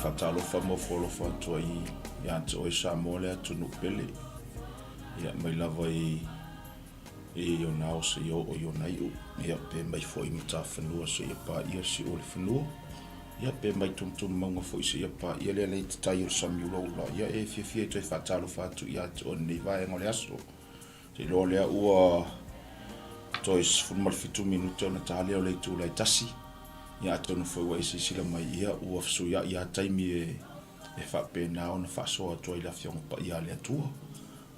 faatalofa ma ofo alofa atu ai ia te oe Samoa le atunuu pele. Ia mai lava i i ona ao seia oo i ona iu, ia pe mai foi i matafanua seia paia le siu o le fanua, ia pe mai tumutumu mauga foi seia paia le alaitai o le sami ulaula, ia e fiafia e toe faatalofa atu ia te oe i lenei vaega o le aso. Te iloa lea ua toe 17 minute ona ta lea o le itula e 1, ia atonu foi ua e silasila mai, ia ua fesuiai lava taimi e faapena ona faasoa atu ai le Afioga Paia a le Atua.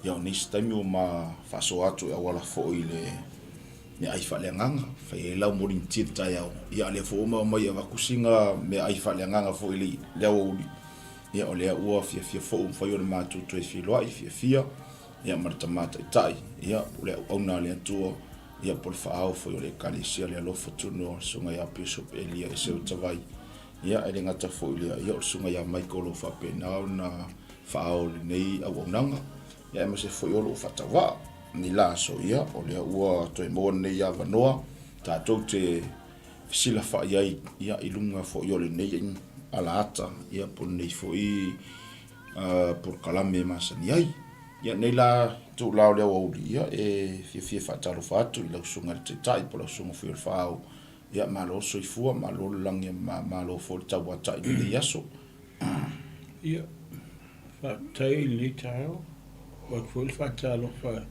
Ia o nisi taimi ua ma faasoa atu e auala foi i le meaai faaleagaga, fai ai lau morning tea i le taeao. Ia a o lea foi ua ma omai e avatu sina meaai faaleagaga foi i le aoauli. Ia o lea ua fiafia foi ua mafai ona matou toe feiloai fiafia ia ma le Tama Taitai, ia po o le auauna a le Atua, ia po o le faaao foi o le Ekalesia le alofa tunoa o le Susuga ia Bishop Elia Eseu Tavai. Ia e le gata foi i lea, ia o le Susuga ia Michael o lo o faapena ona faaao i lenei auaunaga, ia aemaise foi o lou faatauvaa. Nei la aso, ia o lea ua toe maua lenei avanoa tatou te fesilafai ai ia i luga foi o lenei alaata, ia po o lenei foi polokalame e masani ai. Ia nei la itula o le aoauli, ia e fiafia e faatalofa atu i lau Susuga i le Taitai po o lau Susuga foi o le Faaao. Ia malo le soifua, malo le lagi e mama, malo foi le tauatai i lenei aso. Ia, faafetai i lenei taeao. Avatu foi le faatalofa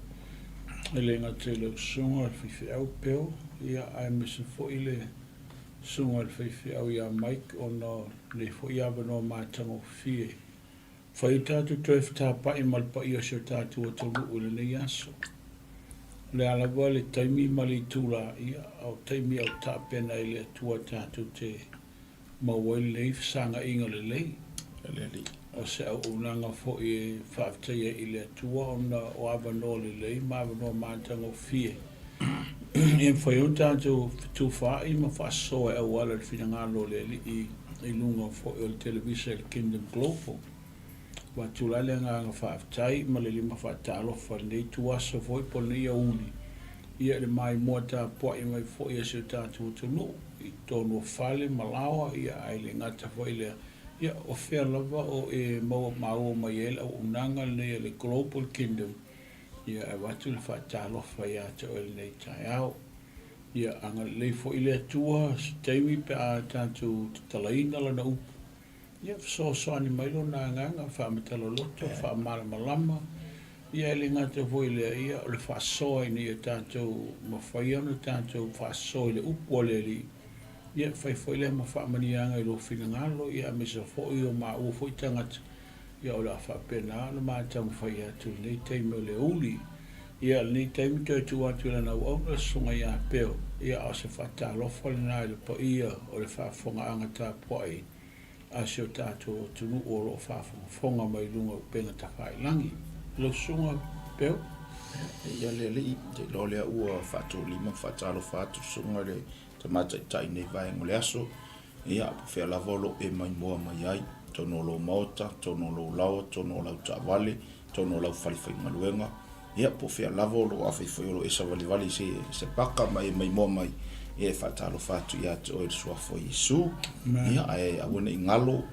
e le gata i lau susuga i le faifeau Bill, ia aemaise foi le susuga i le faifeau ia Mike ona o lenei foi avanoa matagofie. Fai o tatou toe fetapa'i ma le paia o si o tatou atunuu i lenei aso. O le a lava le taimi ma le itula, ia, o taimi au tapena e le Atua tatou te maua ai lenei fesaga'iga lelei. O se auaunaga foi e faafetaia ai i le Atua ona o avanoa lelei ma avanoa matagofie e mafai ai ona tatou fetufaai ma faasoa e auala i le finagalo o le Alii i luga foi o le televisa i le Kingdom Global. Ua atu la le agaga faafetai ma le lima faatalofa i lenei ituaso foi po o lenei aoauli, ia i le maimoa tapuai mai foi a si o tatou atunuu i totonu o fale ma laoa, ia ae le gata foi i lea, ia o fea lava o e maua maua mai ai le auaunaga lenei a le Global Kingdom, ia e avatu le faatalofa ia te oe i lenei taeao. Ia agalelei foi le Atua se taimi pe a tatou tatalaina Lana upu, ia fesoasoani mai Lona Agaga, faamatala loto, faamalamalama, ia e le gata foi i lea, ia o le faasoa ina ia tatou mafai ona tatou faasoa i le upu a le Alii, ia fai foi lea ma faamanuiaga i lou finagalo, ia aemaise foi o maua foi tagata Ia o le a faapena ona ma taumafai atu i lenei taimi o le aoauli. Ia, lenei taimi toe tuu atu i lana auauna le Susuga ia Peo, ia a o se faatalofa lena i le paia o le faafofogaaga tapuai a si o tatou atunuu o lo o faafogafoga mai i luga o upega tafailagi. Lau Susuga Peo. Ia le alii, te iloa lea ua faatulima ma faatalofa atu le Susuga i le Tama Taitai i lenei vaega o le aso. Ia, po o fea lava o lo o e maimoa mai ai, totonu o lou maota, totonu o lou laoa, totonu o lau taavale, totonu o lau fale faigaluega, ia, po o fea lava o lo o, afai foi o lo o e savalivali i se, se paka ma e maimoa mai, ia, e faatalofa atu ia te oe i le Suafa o Iesu. Ia, ae aua ne i galo,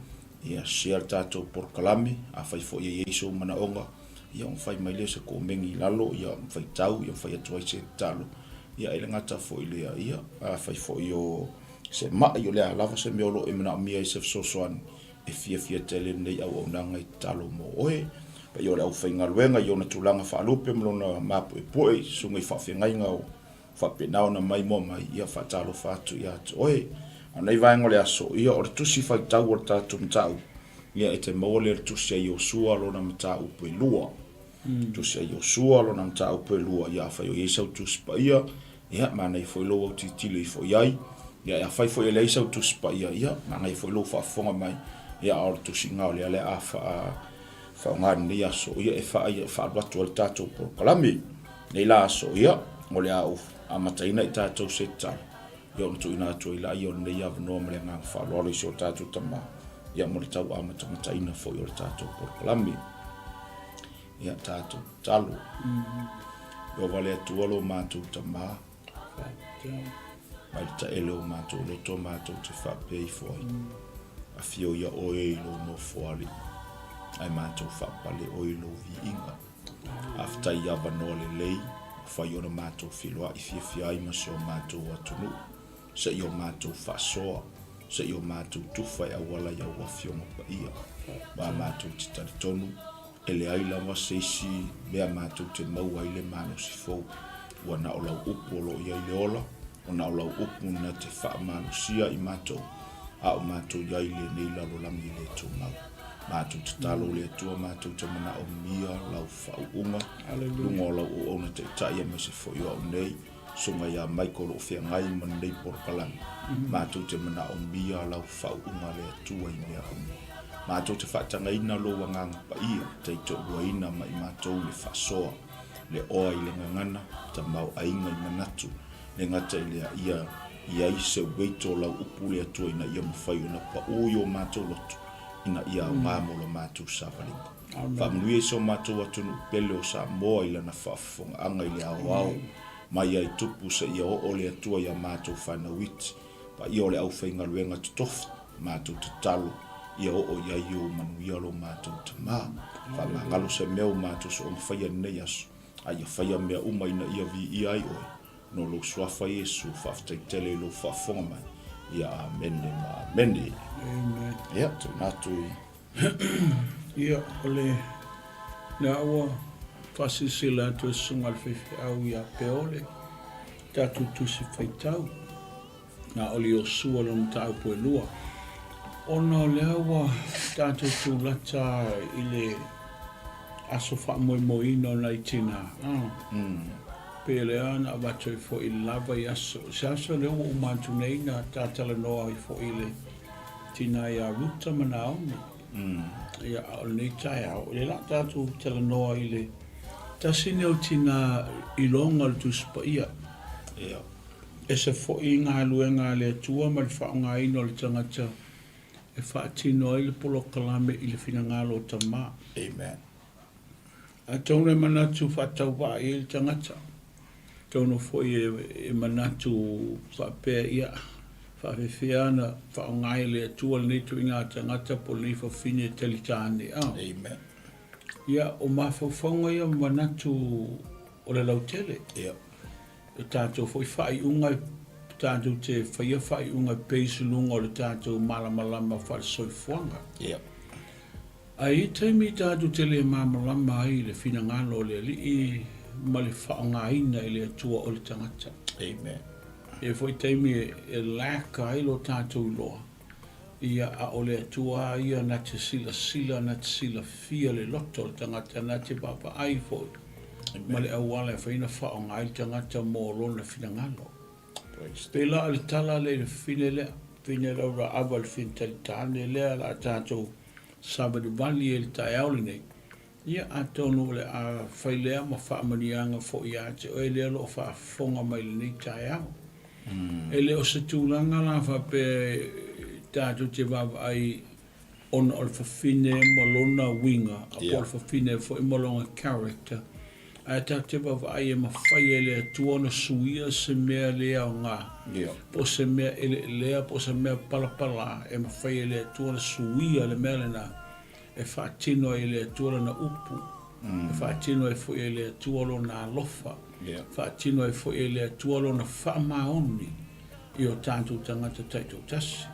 ia, share le tatou polokalame, afai foi e i ai sou manaoga, ia, ona fai mai lea o se komeni i lalo, ia, ma faitau, ia, ma fai atu ai se tatalo. Ia, e le gata foi i lea, ia, afai foi o se ma'i, o le a lava se mea o lo o e manaomia ai se fesoasoani, e fiafia tele lenei auaunaga i tatalo mo oe. Paia o le aufaigaluega i ona tulaga faalupe ma lona mapuepue i susuga i faafeagaiga o faapena ona maimoa mai, ia faatalofa atu ia te oe. A o nei vaega o le aso, ia o le tusi faitau o le tatou mataupu, ia e te maua lea i le tusi a Iosua lona mataupu e 2. Tusi a Iosua lona mataupu e 2, ia afai o i ai sau tusi paia, Ia, manaia foi lou autilotilo ifo i ai. Ia, afai foi e leai sau Tusi Paia, ia, manaia foi lou faafofoga mai. Ia, a o le tusiga o lea le a faaaoga i lenei aso, ia, e faaalu atu ai le tatou polokalame. Nei la aso, ia, o le a ou amataina i tatou se tatalo, ia, ona tuuina atu ai laia o lenei avanoa ma le agaga faaaloalo i si o tatou Tama, ia, mo le tau amatamataina foi o le tatou polokalame. Ia, tatou tatalo. Ieova le Atua lo matou Tama, mai le taele o matou loto matou te faapea ifo ai. Afio ia oe i lou nofoalii, ae matou faapale oe i lou viiga. Faafetai i avanoa lelei ua fai ona matou feiloai fiafia ai ma si o matou atunuu, se i o matou faasoa, se i o matou tufa e auala i au Afioga Paia. Ma matou te talitonu, e leai lava se isi mea matou te maua ai le malosi fou. Ua na o lau upu o lo o i ai le ola, ua na o lau upu na te faamalosia i matou, a o matou i ai i lenei lalolagi le tumau. Matou tatalo i le Atua matou te manaomia lau faauuga, luga o lau auauna taitai aemaise foi o au nei, Susuga ia Michael o lo o feagai ma lenei polokalame. Matou te manaomia lau faauuga le Atua i mea uma. Matou te faatagaina lou Agaga Paia, taitoaluaina ma i matou le faasoa, le oa i le gagana, tamaoaiga i manatu, le gata i lea ia i ai se ueito o lau upu le Atua ina ia mafai ona pau i o matou loto, ina ia aoga mo la matou savaliga. Faamanuia i so matou atunuu pele o Samoa i lana faafofogaaga i le aoao mai ai tupu seia oo le Atua i a matou fanau iti, paia o le aufaigaluega totofi, matou tatalo ia oo i ai ou manuia lo matou Tama. Faamagalo se mea ua matou soona faia i lenei aso, a ia faia mea uma ina ia viia ai oe. No lou Suafa Iesu, faafetai tele i lou faafofoga mai. Ia amene ma amene. Amen. Ia, tuuina atu i. Ia, o le lea ua faasilasila atu e le Susuga i le Faifeau ia Peole, tatou Tusi Faitau. Na o le Iosua lona mataupu e lua. Ona o lea ua tatou tulata i le aso faamoemoeina o nai tina, mm. Pe lea na avatu ai foi lava i aso. Se aso lea ua uma atu nei na ta talanoa ai foi i le tina ia Ruta ma Naomi. Mm. Ia, a o lenei taeao, o lea la tatou talanoa i le tasi nei o tina iloga o le Tusi Paia. Ia. Ese foi galuega a le Atua ma le faaaogaina o le tagata e faatino ai le polokalame i le finagalo o Tama. Amen. Atonu e manatu faatauvaa i ai le tagata, atonu foi e manatu faapea, ia, faafefea ona faaaoga e le Atua lenei ituaiga tagata po o lenei fafine e talitane. Amen. Ia, o mafaufauga ia ma manatu o le lautele. Ia. O tatou foi faaiuga, tatou te faia faaiuga e base i luga o le tatou malamalama faale-soifuaga. Ia. Ae i ai taimi tatou te le malamalama ai i le finagalo o le Alii ma le faaaogaina e le Atua o le tagata. Amen. E i ai foi taimi e lack ai lo tatou iloa, ia, a o le Atua lava ia na te silasila, na te silafia le loto o le tagata, na te vaavaai foi ma le auala e fai ona faaaoga ai le tagata mo lona finagalo. Pēlā o le tala lea i le fafine lea, fafine lau raava i le fafine talitane lea la tatou savalivali ai i le taeao lenei, ia atonu o le a fai lea ma faamanuiaga foi ia te oe lea o lo o faafofoga mai i lenei taeao. E le o se tulaga la faapea tatou te vaavaai ona o le fafine ma lona uiga, po o le fafine foi ma lona character, ae tatou te vaavaai e mafai e le Atua ona suia se mea le aoga, po o se mea eleelea, po o se mea palapala, e mafai e le Atua ona suia le mea lena e faatino ai e le Atua Lana upu, e faatino ai foi e le Atua Lona alofa, e faatino ai foi e le Atua Lona faamaoni i o tatou tagata taitoatasi.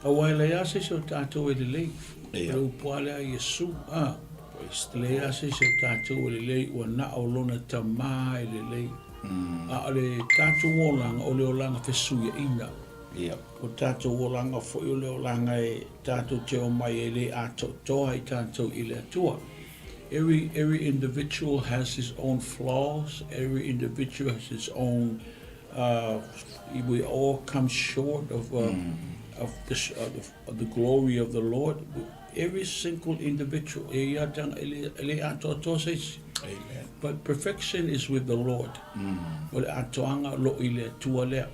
Aua e leai lava se isi o tatou e lelei. O le upu lava lea a Iesu, a, e leai lava se isi o tatou e lelei, ua na o Lona Tama e lelei. A o le tatou olaga, o le olaga fesuiaiga. O tatou olaga foi o le olaga e tatou te omai e le atoatoa i tatou i le Atua. Every, every individual has his own flaws, every individual has his own uh, we all come short of, uh, mm. of, the, of, the, of the glory of the Lord. Every single individual, e ia tanga, e le, e le atoatoa se isi. Amen. But perfection is with the Lord. Mm. O le atoaga lo i le Atua lea.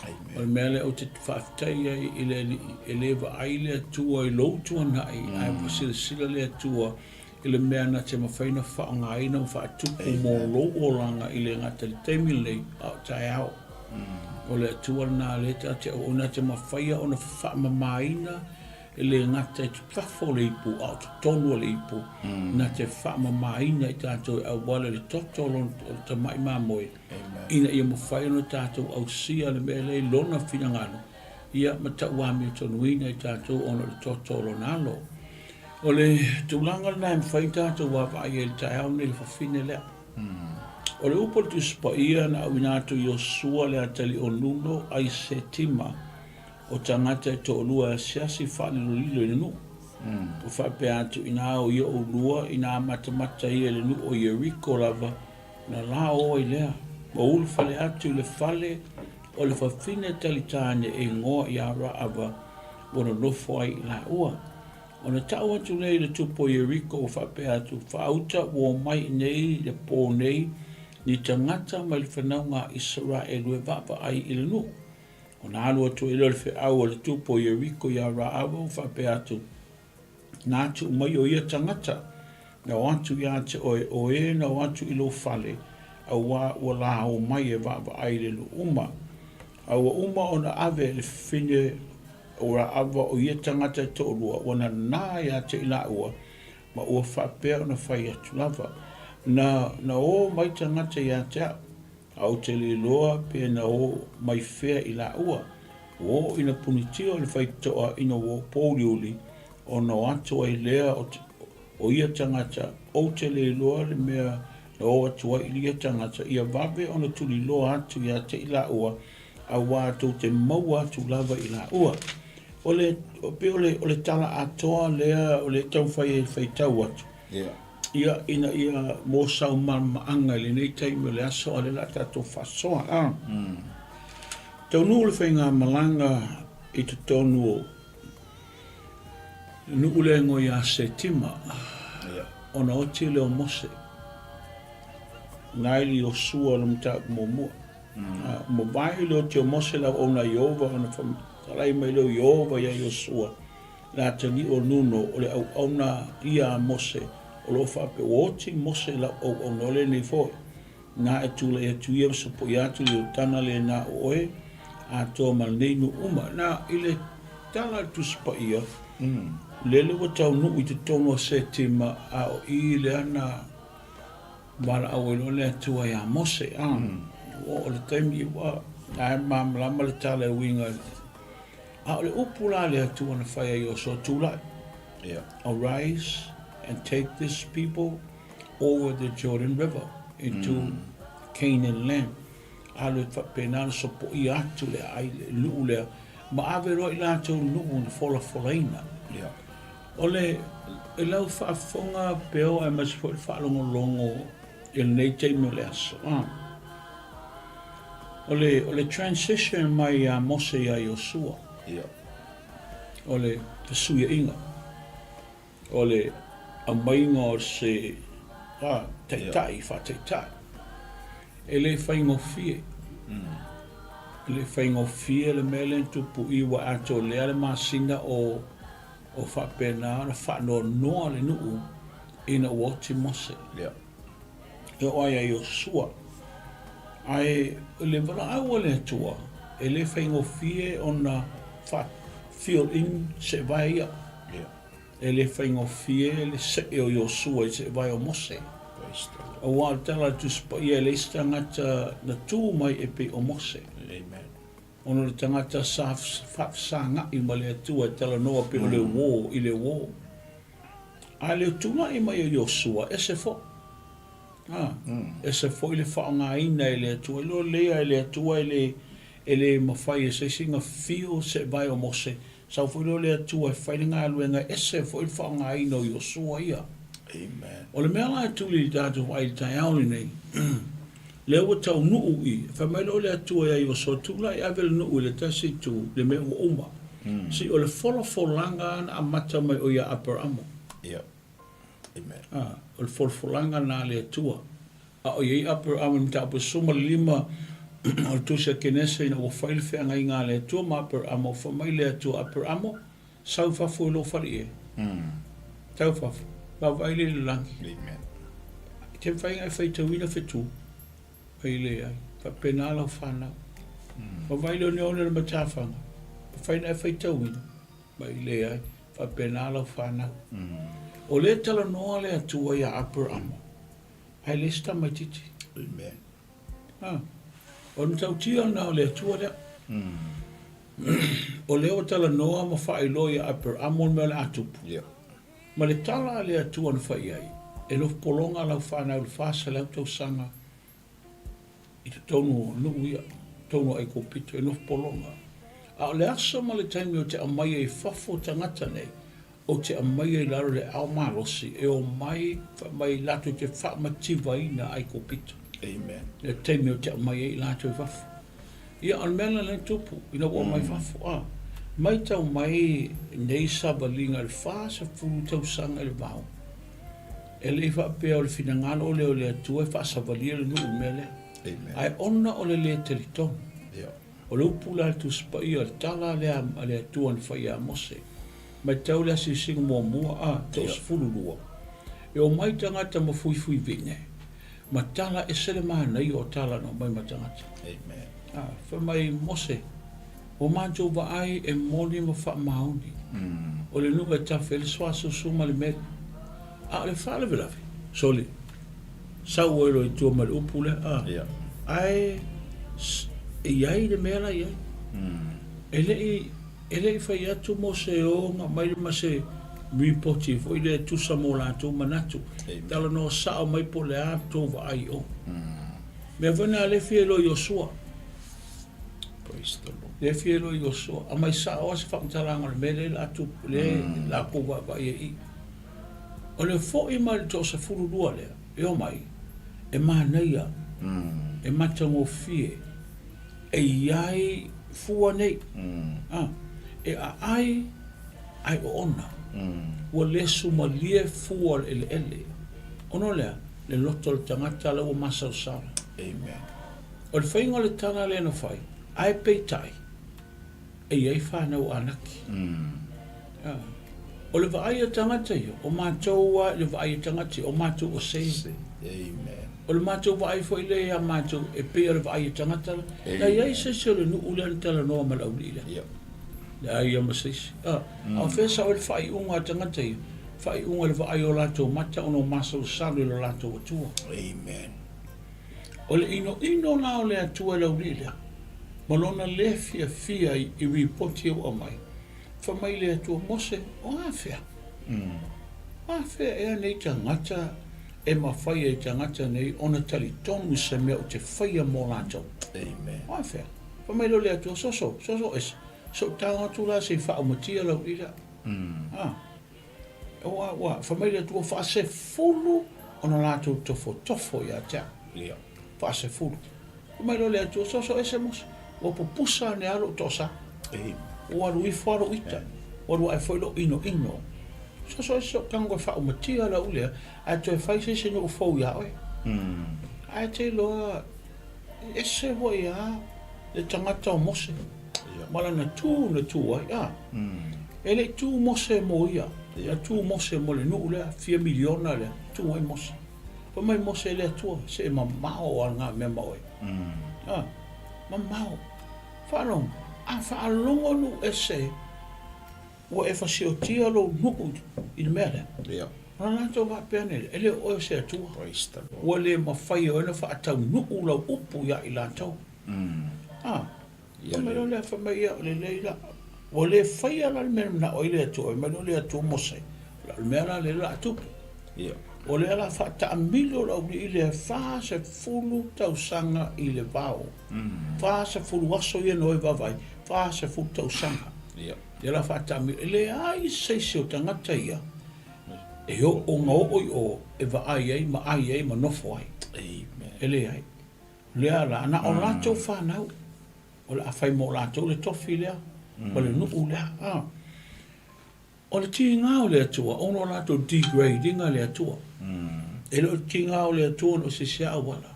Amen. O le mea lea ou te faafetai ai i le Alii, e le vaai le Atua i lou tuanai, mm. ae ua silasila le Atua i le mea na te mafai ona faaaogaina ma faatupu mo lou olaga i le gata i le taimi lenei, a o taeao. Mm. O le Atua lena lea ta te auauna te mafaia ona faamamaina E le gata i fafo o le ipu, a o totonu o le ipu, na te faamamaina i tatou e auala i le toto o Lona, o le Tamai Mamoe, ina ia mafai ona tatou ausia le mea lea i Lona finagalo, ia ma tauamiotonuina i tatou ona o le toto o Lona Alo. O le tulaga lena e mafai ona tatou vaavaai ai i le taeao lenei i le fafine lea. O le upu a le Tusi Paia na auina atu i Iosua le atalii o Nuno ai Setima, o tagata e toalua e asiasi faalilolilo i le nuu. Ua faapea atu, Inā o ia ʻolua, inā matamata ia i le nuu o Ieriko lava, ona la o ai lea, ma ulufale atu i le fale o le fafine talitāne e igoa iā Raava ua nonofo ai i lāua. Ona tau atu lea i le tupu o Ieriko, ua faapea atu, Faauta ua omai iinei le pō nei ni tagata mai le fanauga a Isaraelu e vaavaai i le nuu. Ona alu atu ai lea o le feau a le tupu o Ieriko iā Raava, ua faapea atu, Na atu mai o ia tagata, na o atu iā te oe, o e na o atu i lou fale, auā ua la o mai e vaavaai i le nuu uma. A ua uma ona ave le fafine o Raava o ia tagata e toalua, ua nanā iā te i lāua, ma ua faapea ona fai atu lava, Na, na o mai tagata iā te au. A ou te le iloa pe na o mai fea i lāua. Ua oo ina punitia o le faitotoa ina ua pōuliuli, ona o atu ai lea o, o ia tagata, ou te le iloa le mea na o atu ai i ia tagata, ia vave ona tuliloa atu ia te i lāua, auā tou te maua atu lava i lāua. O le, pei o le, o le tala atoa lea o lea e taumafai ai e faitau atu. Yeah. Ia, ina ia mo sau malamaanga i lenei taimi o le aso, a o lea o le a tatou faasoa. A. Taunuu le faigamalaga i totonu o le nuu lea e igoa ia Setima, ona oti lea o Mose, na i le Iosua o le mataupu muamua. A, mavae le oti o Mose le auauna a Ieova ona fetalai mai lea o Ieova iā Iosua, Le atalii o Nuno, o le auauna ia a Mose, o lo o faapea, Ua oti Mose i lau auauna, o lenei foi, na e tulai atu ia ma sopoia atu le Iotana lena o oe, atoa ma lenei nuu uma. Na, i le tala a le Tusi Paia, lele ua taunuu i totonu o Setima, a o i lea na valaau ai loa le Atua iā Mose, a, ua oo le taimi ua, na e malamalama le tala e uiga i A o le upu la a le Atua na fai ai Iosua, Tulai, yeah. Arise and take this people over the Jordan River into mm. Canaan land. Alu e faapena ona sopoia atu le ai le nuu lea, ma ave loa i latou nuu na folafolaina. Yeah. O le i lau faafofoga peo aemaise foi le faalogologo i lenei taimi o le aso. Ah. O le, o le transition mai iā Mose iā Iosua. Ia. O le fesuiaiga. O le aumaiga o se a, taitai, yeah. faataitai. E le faigofie. Mm. E le faigofie le mea lea na tupu i ua atoa lea le masina o, o faapena ona faanoanoa le nuu ina ua oti Mose. Yeah. E oo ai a Iosua. Ae o le valaau a le Atua, e le faigofie ona fa fill in seevae ia. Yeah. E le faigofie le see o Iosua i seevae o Mose. Praise the Lord. Aua o le tala a le Tusi Paia, e leai se tagata na tu mai e pei o Mose. Amen. Ona o le tagata sa faafesaga'i ma le Atua e talanoa pei o le uō i le uō. A le tulai mai o Iosua, ese foi. A, ese foi le faaaogaina e le Atua. Iloa lelei e le Atua e le, e le mafai e se isi na fio seevae o Mose. Sau foi lea o le Atua e fai le galuega, ese foi le faaaogaina o Iosua ia. Amen. O le mea la e tuli i tatou vaai i le taeao lenei, lea ua taunuu i, fai mai loa le Atua ia Iosua, tulai ave le nuu i le tasi itu, le mea ua uma. Si o le folafolaga na amata mai o ia Aperamo. Ia. Amen. A, o le folafolaga na a le Atua. A o i ai Aperamo i le mataupu e 15 o le Tusi a Kenese ina ua fai le feagaiga a le Atua ma Aperamo, fai mai le Atua, Aperamo, sau i fafo i lou fale e. Tau fafo. Vaavaai lea i le lagi. Amen. Te mafai ona e faitauina fetu. Ai leai. Faapena lau fanau. Vaavaai le oneone o le matafaga. Mafai ona e faitauina. Mai leai. Faapena lau fanau. O lea e talanoa le Atua ia Aperama, ae leai se tamaititi. Amen. Ha. O le matautia lena o le Atua lea. O lea ua talanoa ma faailoa ia Aperamo le mea o le a tupu. Yeah. Ma le tala a le Atua na fai ai, e nofo pologa lau fanau i le 400 tausaga i totonu o nuu ia, totonu o Aikupito, e nofo pologa. A o le aso ma le taimi ou te aumaia i fafo tagata nei, ou te aumaia i lalo i le ao malosi e omai fai mai latou te faamativaina Aikupito. Amen. Le taimi ou te aumaia ai i latou i fafo. Ia, o le mea lena lea na tupu, ina ua omai fafo, a, maitau mai nei savaliga i le 40 tausaga i le vao. E le i faapea o le finagalo lea o le Atua e faasavalia le nuu i le mea lea. Amen. Ae ona o le lē talitonu. Yeah. O le upu la a le Tusi Paia, o le tala lea a le Atua na fai ia Mose. Matau le asiasiga muamua, a, 12. E omai tagata ma fuifui vine, ma tala ese le manaia o tala na omai ma tagata. Amen. A, fai mai Mose, Ua matou vaai e moni ma faamaoni. O le nuu e tafe ai le suasusu ma le meli. A o le faalavelave, sole, sau ai loa i tua ma le upu lea, a, Yeah. ae e i ai le mea la i ai. E le i, e le i fai atu Mose e o aumai ma se ripoti foi lea e tusa mo latou manatu. Amen. Talanoa sao mai po o le a tou vaai i o. Mea foi na lea e fia iloa Iosua. Praise the Lord. Lea e fia iloa Iosua. Aumai sao lava se faamatalaga o le mea lea la tupu, lea latou vaavaai ai i i. O le foi mai le toasefululua lea, e omai, e manaia, e matagofie, e i ai fua nei, a, e aai ae oona. Ua le sumalie fua o le eleele. Ona o le a? Le loto o le tagata la ua masalosalo. Amen. O le faiga o le tala lea na fai, ae peitai, e i ai fanau Anaki. O le vaai a tagata ia, o matou lava i le vaai a tagata ia, o matou o se. Amen. O le matou vaai foi lea ia matou, e pei o le vaai a tagata la. Na i ai se isi o le nuu lea na talanoa ma le aualii lea. Yep. Leai ia ma se isi. A o fea sao ai le faaiuga a tagata ia? Faaiuga i le vaai o latou mata ona o masalosalo i lo latou Atua. Amen. O le inoino la o le Atua i le aualii lea, ma lona le fiafia i ripoti ua aumai, fai mai le Atua, Mose, o afea? O afea ea nei tagata e mafai ai tagata nei ona talitonu i se mea ou te faia mo latou? Amen. O afea? Fai mai lea o le Atua, Soso, soso ese, se i ou tago atu la se i faaumatia lau ila. Ah. Ua, ua, fai mai le Atua, faasefulu ona latou tofotofo ia te au. Ia. Faasefulu. Fai mai loa le Atua, soso ese Mose, ua pupusa ane lava lou toasa. Ei. Ua alu ifo lava lou ita, ua alu ae foi lou inoino. Soso ese sou tago e faaumatia lau lea, ae toe fai se isi nuu fou ia oe. Ae te iloa, e ese foi lava le tagata o Mose. Ma lana tu na tu ai, a. E le i tu Mose mo ia, na tu Mose mo le nuu lea, fia miliona lea, tu ai Mose. Fai mai Mose e le Atua, se e mamao a nga mea ma oe. A, mamao. Faalogo, a faalogo nuu ese, ua e fasiotia lou nuu i le mea lea. Ia. Ona latou faapea nei lea, e le o oe o se Atua. Praise the Lord. Ua le mafai e oe ona faataunuu lau upu ia i latou. A, Fai mai loa lea, fai mai ia, lelei la. Ua le faia la le mea na manao ai le Atua. Fai mai loa le Atua, Mose, o le mea la lea o le a tupu. Ia. O lea la faataamilo le aualii lea 40 tausaga i le vao. 40 aso ia na o ai vaavaai, 40 tausaga. Ia. Lea la faataamilo, e leai se isi o tagata ia e oo na oo i o e vaai ai ma ai ai ma nofo ai. Amen. E leai. Lea la, na o latou fanau, o le a fai mo latou le tofi lea, ma le nuu lea. A. O le tiga o le Atua, ona o latou degrade ina le Atua. E le o le tiga o le Atua ona o se isi auala.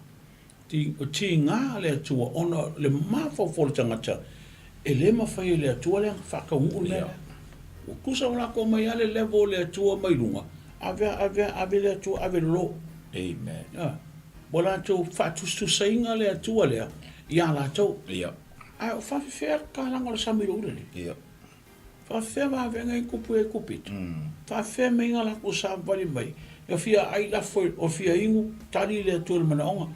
O tiga le Atua ona o le mafaufau o le tagata, e le mafai e le Atua le faataunuu le mea lea. Ua tusa o latou aumai lava le level o le Atua mai luga, ave, ave, ave le Atua, ave lalo. Amen. A. Ua latou faatusatusaina le Atua lea iā latou. Ia. Ae o faafefea le tatalaga o le sami i lou ula lea? Ia. Faafefea vavega ia tupu i Aikupito? Faafefea meiga latou savavali mai? E fia ai lafo o fia inu, tali le Atua i le manaoga.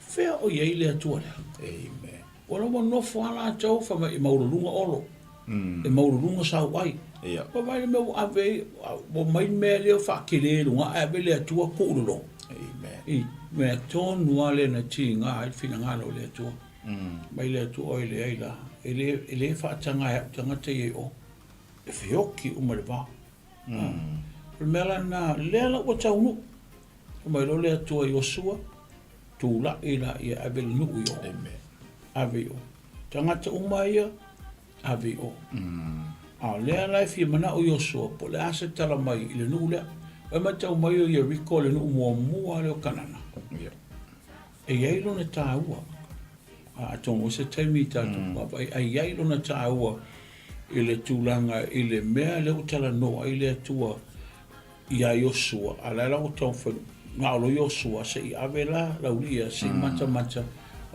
Fea o i ai le Atua lea? Amen. Ua lava nofo a latou fai mai e maualuluga Olo, e maualuluga Sauai. Ia. Ua vaai le mea ua ave ai, ua mai le mea lea faatele i luga ae ave le Atua tuu i lalo. Amen. I mea tonu lava lea na tiga ai le finagalo o le Atua. Mai le Atua oi leai la, e le, e le faataga e au tagata ia i o, e feoki uma i le va. O le mea la lena, lea la ua taunuu. Fai mai loa le Atua i Iosua, Tulai la ia ave le nuu i o. Ave i o. Tagata uma ia, ave i o. A o lea la e fia manao Iosua po o le a se tala mai i le nuu lea. Ua e matau mai o Ieriko le nuu muamua lea o Kanana. E i ai lona taua. Atonu o se taimi tatou vaavaai, ae i ai lona taua i le tulaga i le mea lea ua talanoa ai le Atua iā Iosua, a o la e la ua taumafai, na o lo Iosua se i ave la laulia se i matamata,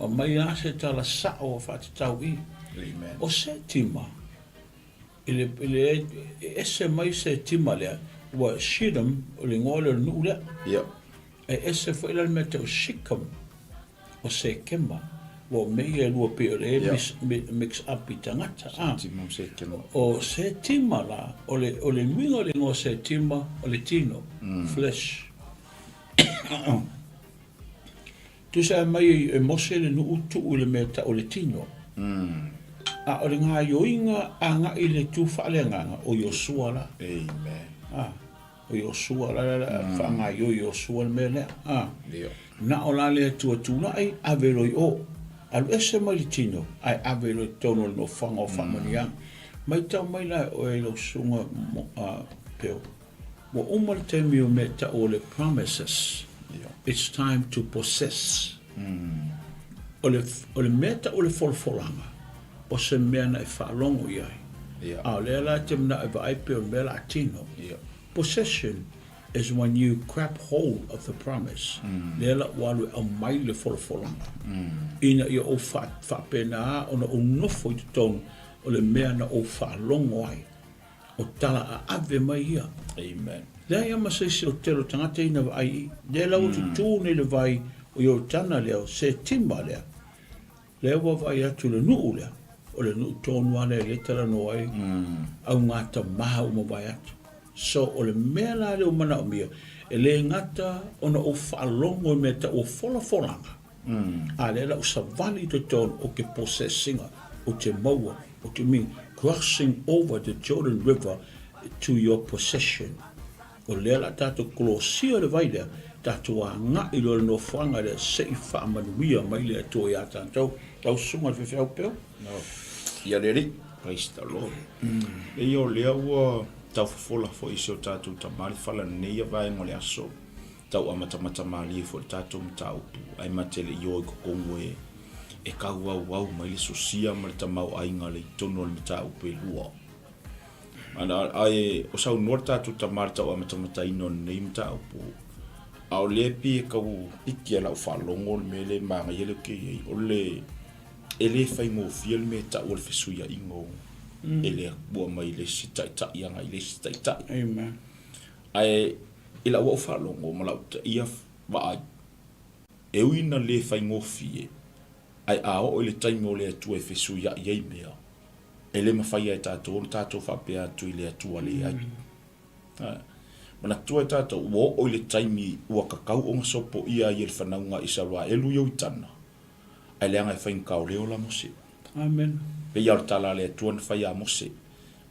aumai lava se tala sao e faatatau i. Amen. O Setima, i le, i le, e ese mai Setima lea, ua Shittim, o le igoa lea o le nuu lea. Ia. E ese foi la le mea tau Shechem, o Sekema, ua o mea ia e lua pei o le mix up i tagata. Setima ma Sekema. O Setima la, o le, o le uiga o le igoa Setima, o le tino, flesh. Tusa e mai e Mose le nuu tuu i le mea tau o le tino. A o le gaioiga agai i le itu faaleagaga, o Iosua la. Amen. O Iosua, la la la, faagaioi Iosua le mea lea. A. Na o la le Atua tulai, ave loa i o. Alu ese mai le tino, ae ave loa i totonu o le nofoaga o faamanuiaga. Matau mai la e oe i lau susuga Peo, ua uma le taimi o mea tau o le promises. It's time to possess. O le, o le mea tau o le folafolaga, o se mea na e faalogo i ai. A o lea la e te manao e vaai pei o le mea la a tino. Possession is when you grab hold of the promise. Lea la ua alu e aumai le folafolaga. Ina ia ou faapena ona ou nofo i totonu o le mea na ou faalogo ai. O tala aave mai ia. Amen. Leai lava ma se isi o tele o tagata ia na vaai i i. Lea la ua tutū nei le vai o Ioritana lea, o Setima lea. Lea ua vaai atu le nuu lea, o le nuu tonu lava lea lea e talanoa ai augatama ua mavae atu. So, o le mea la lea ua manaomia, e le gata ona ou faalogo i mea tau o folafolaga, a lea la ua savali i totonu o ke possess ina, o te maua, o te mean crossing over the Jordan River to your possession. O lea la tatou kolosia le vai lea, tatou agai loa i le nofoaga lea se i faamanuia mai le Atua iā tatou. Lau Susuga i le Faifeau Peo. No. Ia le Alii. Praise the Lord. Leai o lea ua tau fofola foi i si o tatou tama le fala lenei ia vaega o le aso. Tau amatamata malie foi le tatou mataupu ae ma te le i o i totonu e e tauauau mai le sosia ma le tamaoaiga le i totonu o le mataupu e lua. Ae o saunoa le tatou tama i le tau amatamataina o lenei mataupu, a o lea e pei e tau piki a lau faalogo le mea lea e manaia lea ou te i ai, o le e le faigofie le mea e tau o le fesuiaiga o e le Atua mai le isi taitai agai i le isi taitai. Amen. Ae i lau au faalogo ma lau ia vaai, e ui ina le faigofie, ae a oo i le taimi o le Atua e fesuiai ai mea, E le mafai e tatou ona tatou faapea atu i le Atua leai. Manatua e tatou, ua oo i le taimi ua tatau ona sopoia ai e le fanauga a Isaraelu Ioritana, ae leaga e faigata o le ola Mose. Amen. Pei lava o le tala a le Atua na fai ia Mose.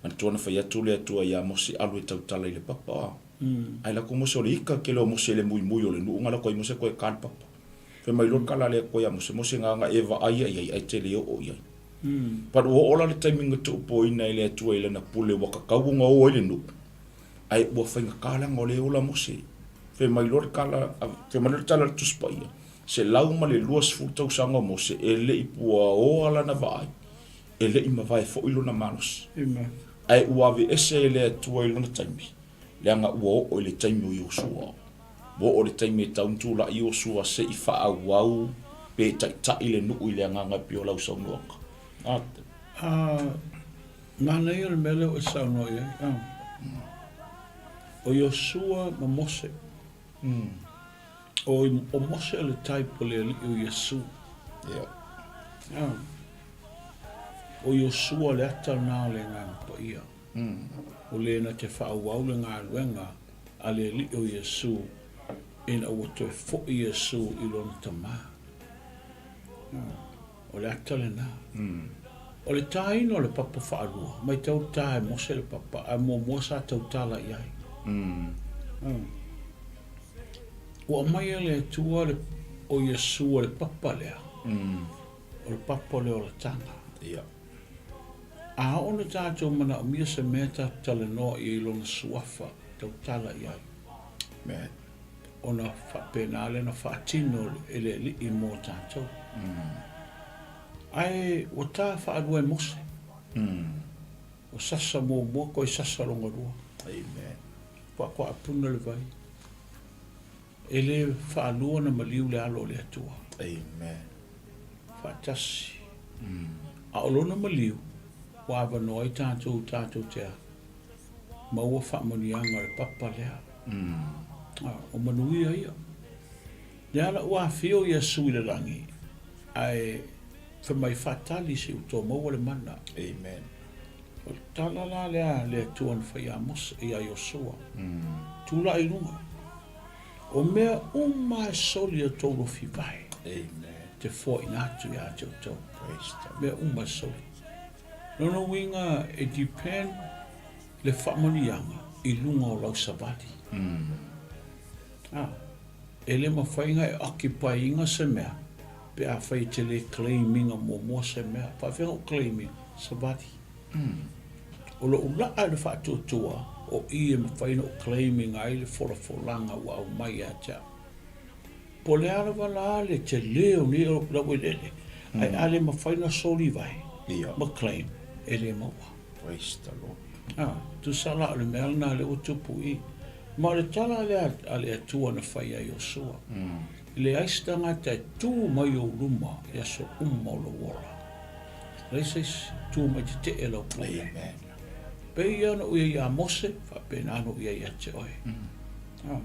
Manatua na fai atu le Atua ia Mose, Alu e tautala i le papa. Ae lako Mose o le ika tele o Mose i le muimui o le nuu, na lako ai Mose koe ka le papa. Fai mai loa le kala a le Atua ia Mose, Mose nganga e vaai ia i ai, ae te le oo i ai. But ua oo la le taimi na tuupoina e le Atua i lana pule ua tatau ona o ai le nuu, ae ua faigata leaga o lea e ola Mose. Fai mai loa le tala, fai mai loa le tala a le Tusi Paia, 120 tausaga o Mose e le i puaoa lana vaai, e le i mavae foi lona malosi. Ae ua aveese e le Atua i lona taimi, leaga ua oo i le taimi o Iosua. Ua oo le taimi e tau tulai Iosua se i faaauau pe taitai le nuu i le agaga e pei o lau saunoaga. A. Manaia le mea lea ua e saunoa i ai. O Iosua ma Mose. O, o Mose o le type o le alii o Iesu. Ia. O Iosua le ata lena o le Agaga Paia. O le na te faaauau le galuega a le alii o Iesu ina ua toe foi Iesu i lona Tama. O le ata lena. O le tāina o le papa faalua, matau tā e Mose le papa, ae muamua sa tautala i ai. Ua aumaia e le Atua le, o Iesu o le papa lea, o le papa o le olataga. A oo ina tatou manaomia se mea tatou talanoa i ai i lona suafa, tautala i ai. Ona faapena lea ona faatino e le Alii mo tatou. Ae ua ta faalua e Mose. Ua sasa muamua toe sasa lona lua. Puapuaapuna le vai. E le faalua ona maliu le alo o le Atua. Faatasi. A o lona maliu, ua avanoa ai tatou tatou te a? Maua faamanuiaga o le papa lea. O manuia ia. Lea la ua afio Iesu i le lagi, ae fai mai, Faatali se i ua tou maua le mana. Amen. O le tala la lea a le Atua na fai ia Mose, ia Iosua, Tulai i luga. O mea uma e soli e outou lofi vae, Amen. te foaina atu ia te outou. Praise the Lord. Mea uma e soli. Lona uiga e depend le faamanuiaga i luga o lau savali. E le mafai ona e occupy ina se mea pe afai e te le claim ina muamua se mea. Faafefea ona ou claim ina? Savali. O lou laa i le faatuatua o i e mafai ona ou claim ina ai le folafolaga ua aumai ia te au. Po o le a lava la le tele o nei laueleele, ae a le mafai ona soli vae ma claim, e le maua. Praise the Lord. A, tusa la o le mea lena lea ua tupu i i. Ma o le tala lea a le Atua na fai ia Iosua, E leai se tagata e tu mai i ou luma i aso uma o lou ola. Leai se isi tu mai tetee lau pule. Amen. Pei ia ona ou i ai ia Mose, faapena ona ou i ai ia te oe. A.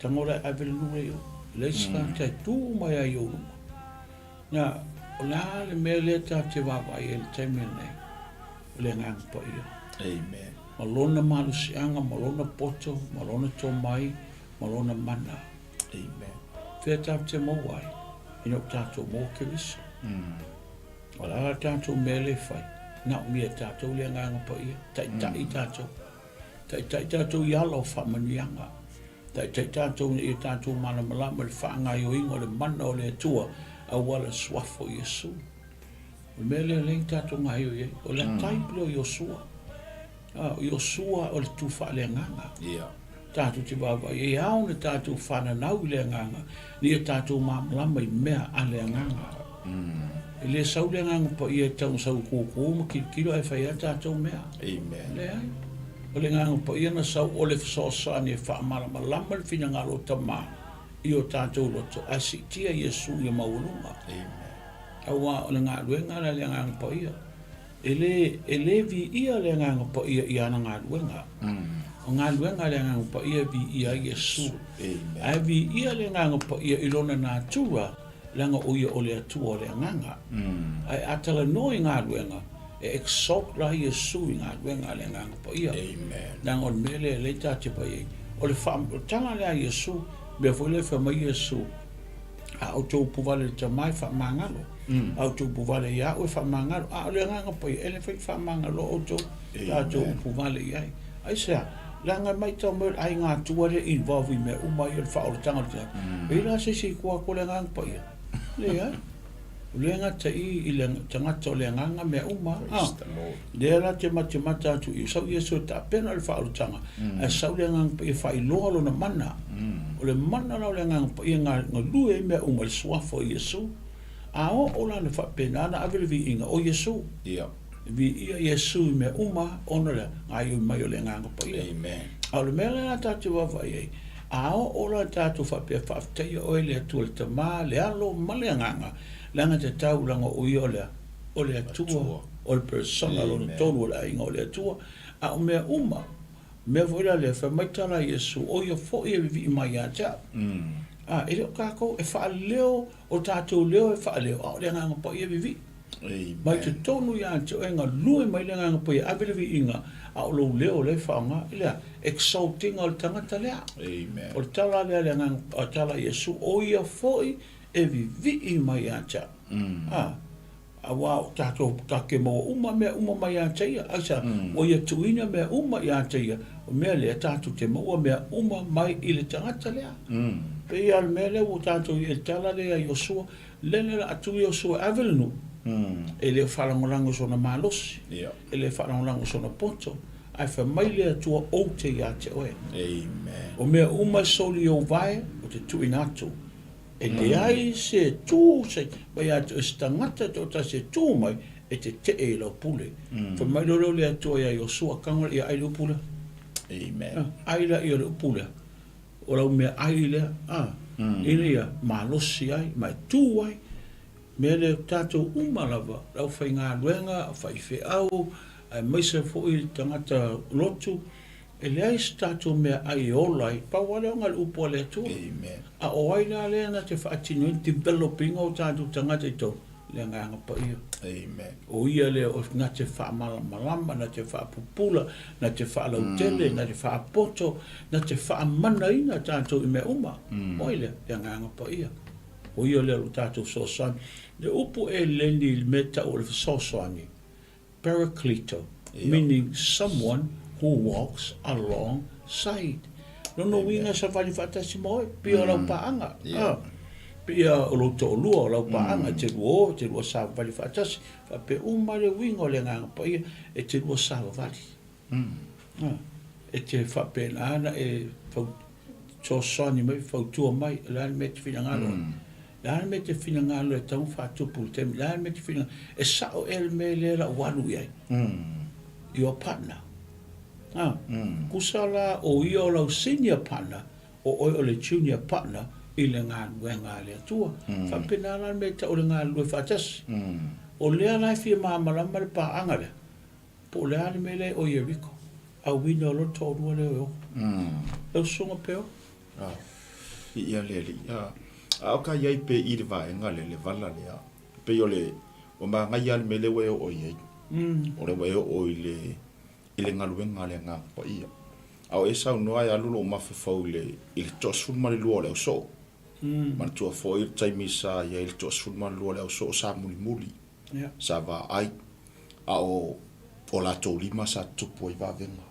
Tago la e ave le nuu lea i o. E leai se tagata e tu mai ai i ou luma. Na, o le a le mea lea ta te vaavaai ai i le taimi lenei? O le Agaga Paia. Amen. Ma Lona malosiaga, ma Lona poto, ma Lona tomai, ma Lona mana. Amen. Fea tatou te maua ai? Ina ua tatou maua Keriso. O le a la tatou mea lea e fai? Naomia e tatou le Agaga Paia, taitai tatou. Taitai tatou i ala o faamanuiaga. Taitai tatou ina ia tatou malamalama i le faagaoioiga o le mana o le Atua auala i le Suafa o Iesu. O le mea lea lea na tatou gaoioi ai, o le type lea o Iosua. O Iosua o le tu faaleagaga. Tatou te vaavaai e ao ona tatou fananau i le agaga, ina ia tatou malamalama i mea a le agaga. E le sau le Agaga Paia e tau ina sau e kūkū ma kilokilo ae fai lava tatou mea. Amen. Leai. O le Agaga Paia na sau o le fesoasoani e faamalamalama le finagalo o Tama i o tatou loto ae siitia Iesu ia maualuga. Amen. Aua o le galuega lea a le Agaga Paia. E le, e le viia le Agaga Paia i ana galuega. O galuega a le Agaga Paia e viia ai Iesu. Amen. Ae viia le Agaga Paia i lona natura, leaga o ia o le Atua o le Agaga. Ae a talanoa i galuega, e exalt la Iesu i galuega a le Agaga Paia. Amen. Leaga o le mea lea lea ta te vaai ai. O le wha, o le tala lea a Iesu, mea foi lea e fai mai Iesu, A outou upu vale i le Tama e faamagalo, a outou upu vale ia au e faamagalo. A o le Agaga Paia, e le mafai ona faamagaloa outou, tatou upu vale i ai. Aisea? Leaga e matau mai o le aiga Atua lea e involve i mea uma ia o le faaolataga o le tagata. E i ai la se isi i tua atu o le Agaga Paia? Leai. O lea e gata i i le tagata o le Agaga mea uma. Praise the Lord. Lea la te matamata atu i sau Iesu e tapena le faaolataga, ae sau le Agaga Paia e faailoa lona mana. O le mana la o le Agaga Paia e galue ai mea uma i le suafa o Iesu. A oo la ina faapena ona ave le viiga o Iesu. Ia. Viia Iesu i mea uma ona o le gaoioi mai o le Agaga Paia. Amen. A o le mea lea tatou te vaavaai ai, a oo la tatou faapea faafetaia oe le Atua le Tama, le Alo ma le Agaga, leaga e tatau leaga o ia o le o le Atua. O le persona lona tolu o le aiga o le Atua. A o mea uma, mea foi la lea, fai mai tala a Iesu, o ia foi e vivii mai ia te au. A, e le o tatou e faaleo o tatou leo e faaleo, a o le Agaga Paia e vivii. Mai totonu ia te oe, galue mai le Agaga Paia e ave le viiga, a o lou leo lea e faaaoga i le a? Exalting o le tagata lea. O le tala lea a le Agaga, tala a Iesu, o ia foi e vivii mai ia te au. A, aua o tatou tatou te maua uma mea uma mai ia te ia. Aisea? Ua ia tuuina mea uma ia te ia, o mea lea tatou te maua mea uma mai i le tagata lea. Pei lava o le mea lea ua tatou i ai i le tala lea ia Iosua, lele o le a tuu Iosua e ave le nuu, e le o faalagolago i sona malosi, e le faalagolago i sona poto, ae fai mai le Atua ou te ia te oe. O mea uma e soli i ou vae, ou te tuuina atu. E leai se tu se mai ia te oe, se tagata e toatasi e tu mai e tetee i lau pule. Fai mai loa lea o le Atua ia Iosua, Tago ia ai le upu lea. Amen. Ai laia o le upu lea, o lau mea ai lea, a, ina ia malosi ai ma e tu ai. Mea lea tatou uma lava, le aufaigaluega, faifeau, aemaise foi tagata lotu, E leai se tatou meaai e ola ai, pau lava lea ona o le upu a le Atua. Amen. A o ai la lea na te faatino ai le develop ina o tatou tagata i totonu? Le Agaga Paia. Amen. O ia lea o na te faamalamalama, na te faapupula, na te faalautele, na te faapoto, na te faamanaina tatou i mea uma. O ai lea? Le Agaga Paia. O ia lea o lo tatou fesoasoani. Le upu eleni i le mea e tau o le fesoasoani, Paracleto, meaning someone who walks alongside. Lona uiga e savali faatasi ma oe, pei o lau paaga. Pei o lou toalua o lau paaga, e te lua o, e te lua savavali faatasi. Faapea uma le uiga o le Agaga Paia, e te lua savavali. E te faapena ona e fesoasoani mai, fautua mai, o le a le mea e te finagalo ai? O le a le mea e te finagalo e tatau ona faatupu i le taimi? O le a le mea e te finagalo? E sao ea le mea lea la ua alu i ai? Your partner. Tusa la o ia o lau senior partner, o oe o le junior partner i le galuega a le Atua. Faapena la le mea e tau o le galulue faatasi. O lea la e fia malamalama le paaga lea. Po o le a le mea lea o Ieriko, auina o lou toalua lea o Ioho. Lau susuga Peo? Ia le alii. A o ka i ai pe i le vaega lea, le vala lea, pei o le, ua manaia lava le mea lea ua e oo i ai. O lea ua e oo i le, i le galuega a le Agaga Paia. A o e saunoa e alu lou mafaufau i le, i le 12 o le ausoo. Manatua foi le taimi sa i ai le 12 o le ausoo sa mulimuli. Sa vaai, a o o latou lima sa tutupu ai vavega.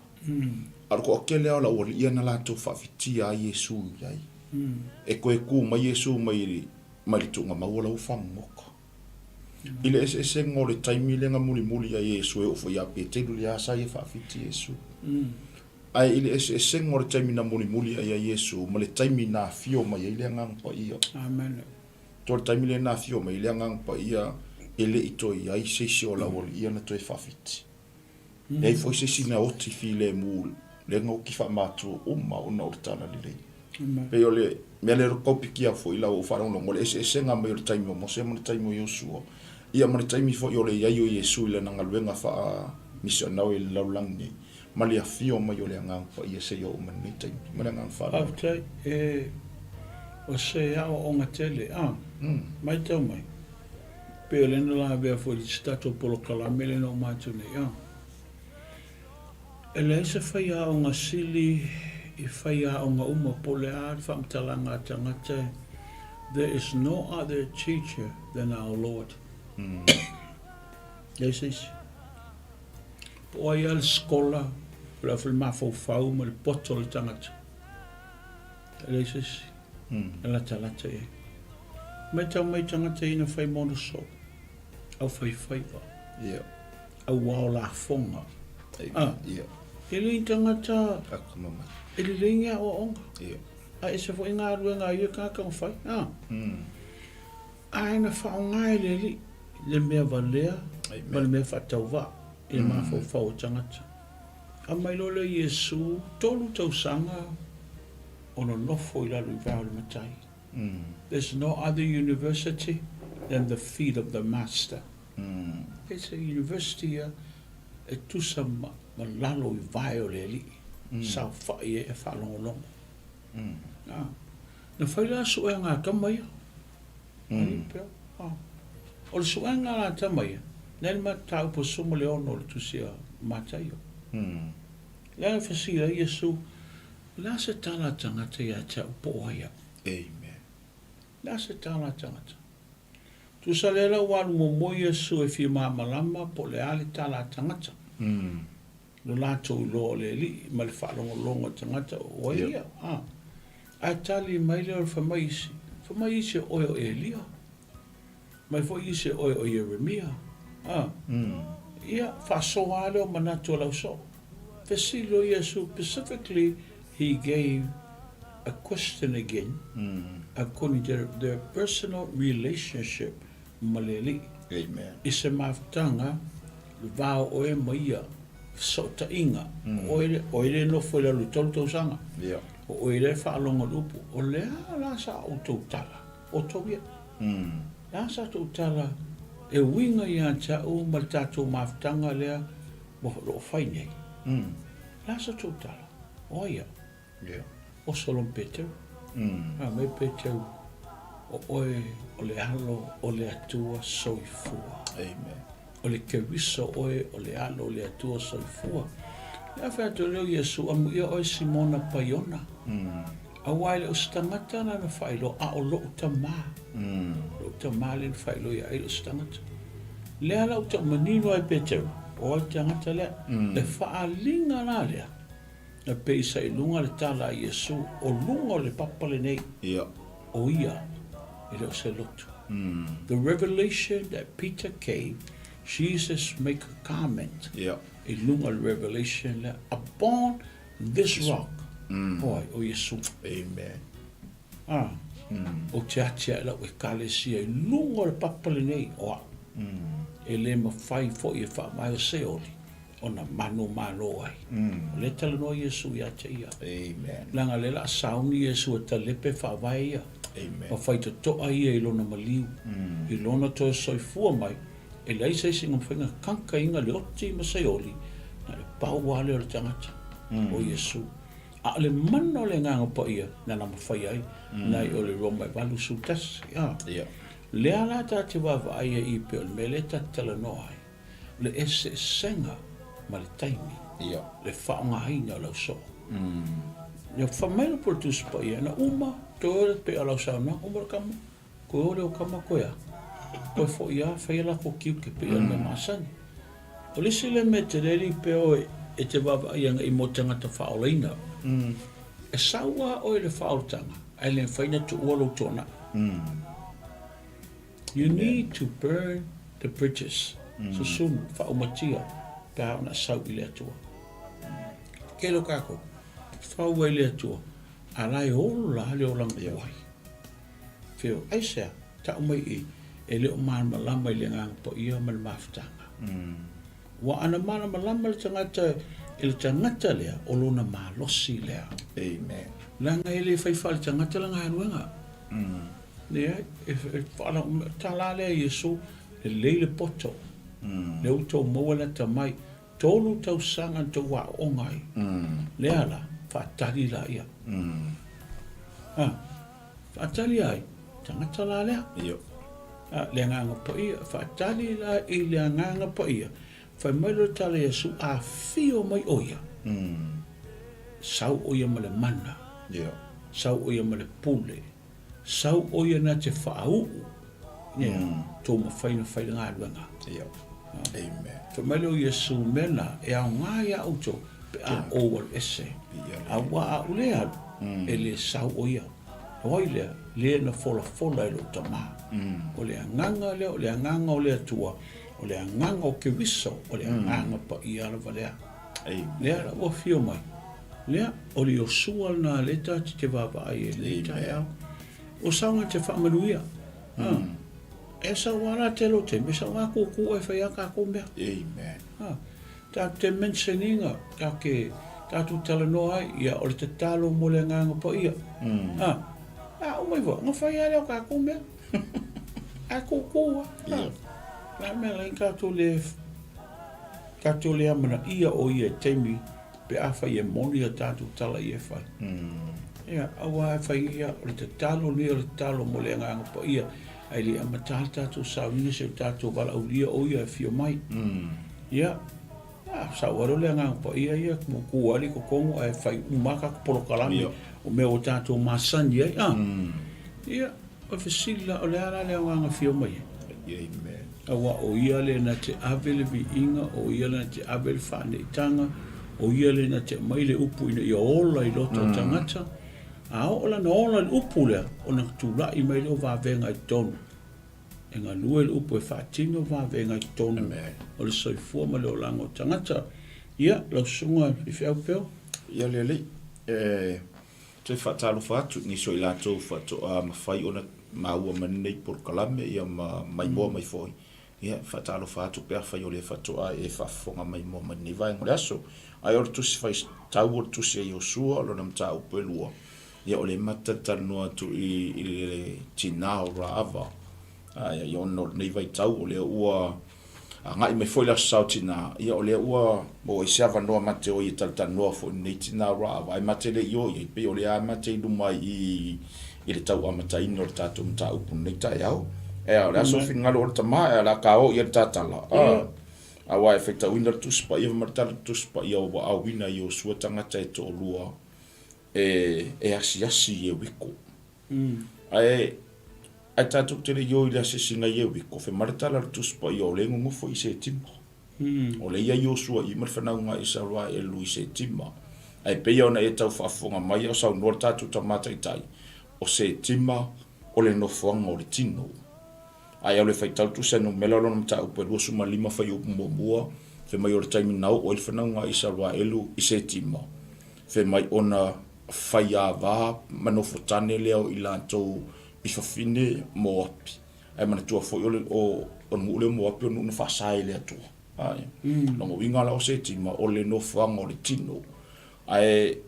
A o le toatele lava o le aualii ia na latou faafitia ai Iesu i ai. E toe tu mai Iesu mai mai le tuugamau o la ua fagogota. I le eseesega o le taimi lea na mulimuli ai Iesu e oo foi ia Peteru lea sa ia faafiti Iesu. Ae i le eseesega o le taimi na mulimuli ai ai Iesu ma le taimi na afio mai ai le Agaga Paia. Amen. Toe le taimi lea na afio mai ai le Agaga Paia, e le i toe i ai se isi o laualii ia na toe faafiti. Leai foi se isi na oti filemu, lea na oti faamatua uma ona o le Talalelei. Pei o le mea lea tau pikia foi i lau faalogologo, o le eseesega mai o le taimi o Mose ma le taimi o Iosua, ia ma le taimi foi o le i ai o Iesu i lana galuega faa-misionare i le lalolagi nei. Ma le afio mai o le Agaga Paia seia oo mai lenei taimi. Ma le agaga faaaloalo. Faafetai. E, o se aoaoga tele, a? Matau mai, pei o lea na lavea foi i se tatou polokalame lea na uma atu nei, a? E leai se faiaoga sili i faiaoga uma po o le a le faamatalaga a tagata, there is no other teacher than our Lord. Leai se isi. Po o ai lava le skola, o le a foi le mafaufau ma le poto o le tagata, e leai se isi e latalata i ai. Matau mai tagata ia na fai monosou, au faifaiva, au ao lafoga. Ah, e le i tagata e lelei ni aoaoga, a ese foi galuega a ia tagata na fai. Ah. Ae na faaaoga e le Alii le mea valea ma le mea faatauvaa i le mafaufau o tagata. Aumai loa lea Iesu, tolu tausaga o nonofo i lalo i vae o le Matai. There's no other university than the feet of the Master. It's a university ia e tusa ma lalo i vae o le alii, saofai ai e faalogologo. Na fai la suega a tama ia. O le suega la a tama ia, lea le mataupu e 16 o le tusi a Mataio. Lea e fesili ai Iesu, O le a se tala a tagata ia te au po o ai au? Amen. O le a se tala a tagata? Tusa lea la ua alu muamua Iesu e fia malamalama po o le a le tala a tagata. Lo latou iloa o le Alii ma le faalogologo a tagata o ai ia. A. Ae tali mai lea o le fai mai isi, fai mai isi o oe o Elia. Mai foi isi o oe o Ieremia. A. Ia, faasoa lava lea o manatu o le ausoo. Fesili o Iesu, specifically he gave a question again according to their personal relationship ma le Alii. Amen. I se mafutaga, le va o oe ma ia fesootaiga, o oe, o oe le nofo i lalo i 3 tausaga. Yeah. O oe lea e faalogo i le upu, o le a la sa outou tala, outou ia. Le a sa outou tala e uiga ia te au ma le tatou mafutaga lea o lo o fai nei. Le a sa outou tala, o ai au? Yeah. O Solomon Peteru. Fai mai Peteru, o oe o le Alo o le Atua soifua. Amen. O le Keriso oe o le Alo o le Atua soifua. Le a fai atu lea o Iesu, amuia oe Simona Paiona. Aua e le o se tagata lana faailoa, a o lou Tama. Lou Tama lea na faailoa ia ai le o se tagata. Lea la ua tau manino ai Peteru, o ai le tagata lea. Le faaaliga la lea, Na peisa i luga le tala a Iesu, o luga o le papa lenei, o ia e le o se lotu. The revelation that Peter came, Jesus make a comment i luga o le revelation lea, upon this rock, o ai? O Iesu. Amen. A, ou te atiae lau Ekalesia i luga o le papa lenei o au, e le mafai foi e faavae o Seoli ona manumalo ai. O lea e talanoa Iesu ia te ia. Amen. Leaga lea o le a sauni Iesu e talepe faavae ia. Amen. Ma faitotoa ia i lona maliu, i lona toe soifua mai, e leai se isi na mafai ona kankaina le oti ma Seoli, na o le pau lava lea o le tagata, o Iesu. A o le mana o le Agaga Paia nana mafai ai, nai o le Roma e 81. A. Ia. Lea la ta te vaavaai ai i pei o le mea lea ta te talanoa ai, o le eseesega ma le taimi, Ia. le faaaogaina o lau soo. Ia fai mai le Upu a le Tusi Paia, na uma toe o pei o lau saunoaga, uma le kama, Koe o leo kama koe a. Koe foi a fai a lako kiuke pei o le mea masani. O le isi lea mea tele alii pea oe e te vaavaai agai mo tagata faaolaina. E sau a oe i le faaolataga ae le mafai na tuua lou tuanai. You need to burn the bridges. Susunu, faaumatia pe a ona sau i le Atua. Tele o kakou, fau ai le Atua, a la e ola le olaga tuai. Whio, aisea, tau mai i, e le o malamalama i le Agaga Paia ma le mafutaga. Ua ana malamalama le tagata i le tagata lea, o lona malosi lea. Amen. Leaga e le fai faale-tagata la galuega. Leai, e, e whaala, tala lea Iesu, lelei le poto. Lea ua tou maua le atamai. 3 tausaga na tou aooga ai. Lea la, faatali laia. A, faatali ai, tagata la lea. Io. A, le Agaga Paia, faatali la i le Agaga Paia, fai mai loa le tala ia Iesu, afio mai o ia. Sau o ia ma le mana. Io. Sau o ia ma le pule. Sau o ia na te faauu ia tou mafai na fai le galuega. Ia. Amen. Fai mai lea o Iesu, mea na e aoga ia outou pe a ou alu ese. Aua a ou le alu, e le sau o ia. O ai lea? Le na folafola e lou Tama. O le agaga lea, o le agaga o le Atua, o le agaga o Keriso, o le agaga paia lava lea. Amen. Lea la ua afio mai. Lea, o le Iosua lena lea tatou te vaavaai ai i lenei taeao. O saoga te faamanuia. E sau lava la tele o taimi, e sau lava kūkū e fai a kākou mea. Amen. Tatou te mention ina, tatou te, tatou talanoa ai, ia, o le tatalo mo le Agaga Paia. A uma iho, ona fai lava lea o kākou mea. Ae kūkū lava. Le a mea la tatou le tatou le amanaia o ia i taimi pe afai e moni a tatou tala ia e fai. Ia, aua e fai ia, o le tatalo lenei o le tatalo mo le Agaga Paia, ae le i amata le tatou sauniga se i o tatou valaaulia o ia e afio mai. Ia, sau lava lea o le Agaga Paia ia, tutu lava i totonu ae fai uma lava tatou polokalame o mea ua tatou masani ai. Ia, O le fesili la, o le a la le aoga na afio mai ai? Amen. Aua o ia lea na te ave le viiga, o ia lea na te ave le faaneetaga, o ia lea na te aumai le upu ina ia ola i loto o tagata. A oo la na ola le upu lea, ona tulai mai lea o vavega i totonu. E galue le upu e faatino vavega i totonu o le soifua ma le olaga o tagata. Ia, lau susuga i faifeau Peo. Ia le alii, e Toe faatalofa atu i nisi o i latou faatoa mafai ona maua mai lenei polokalame ia ma maimoa mai foi. Ia, faatalofa atu pe afai o lea faatoa e faafofoga maimoa mai lenei vaega o le aso. Ae o le tusi faitau o le tusi a Iosua, lona mataupu e lua, ia o lea ma te talatalanoa atu i le tina o Raava. Ae ona o lenei vaitau o lea ua agai mai foi le Aso Sa o Tina, ia o lea ua maua ai se avanoa ma te o ai e talatalanoa foi i lenei tina o Raava, ae ma te le i o i ai, pei o lea lava ma te i luma i i le tau amataina o le tatou mataupu i lenei taeao. Ea, o le aso finagalo o le tama, ea, o le a ka o i ai le tatala, a, aua e faitauina le Tusi Paia ma le Tala o le Tusi Paia ua auina i Iosua tagata e toalua e, e asiasi i Ieriko. Ae, ae tatou te le i o i le asiasiga i Ieriko, fai mai le tala a le Tusi Paia o lea e nonofo i Setima. O lea e i ai Iosua i ma le fanauga a Isaraelu i Setima. Ae pei ona e tau faafofoga mai a o saunoa le tatou Tama Taitai, o Setima o le nofoaga o le tino. Ae o le faitau tusa numera lona mataupu e 25 fuaiupu muamua, fai mai o le taimi na oo ai le fanauga a Isaraelu i Setima, fai mai ona faiava ma nofotane lea o i latou i fafine Moapi. Ae manatua foi o le o o le nuu lea o Moapi o le nuu na faasa e le Atua. Ae, lona uiga la o Setima o le nofoaga o le tino. Ae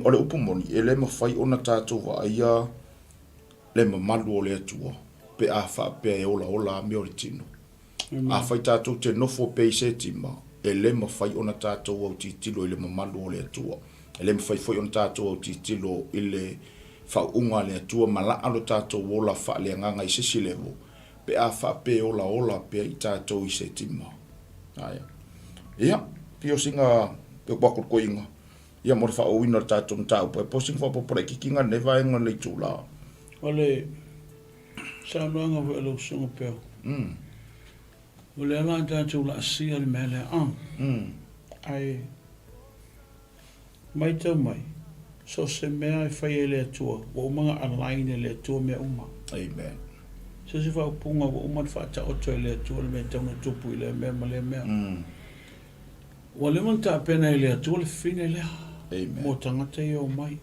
o le upu moni, e le mafai ona tatou vaaia le mamalu o le Atua pe a faapea e olaola lava mea o le tino. Afai tatou te nofo pea i Setima, e le mafai ona tatou autilotilo i le mamalu o le Atua. E le mafai foi ona tatou autilotilo i le faauuga a le Atua ma laa lo tatou ola faaleagaga i se isi level pe a faapea e olaola pea i tatou i Setima. Aia. Ia, pei o sina upu atu toeaina, ia mo le faaauauina o le tatou mataupu, ae po o sina faaopoopo laitiiti na i lenei vaega o le itula. O le saunoaga foi a lau Susuga Peo, o lea la tatou laasia le mea lea, a, ae matau mai, so o se mea e fai e le Atua, ua uma ona align e le Atua mea uma. Amen. So se faaupuga ua uma ona faataoto e le Atua le mea e tatau ona tupu i lea mea ma lea mea. Ua leva ona tapena e le Atua le fafine lea Amen. mo tagata ia e omai.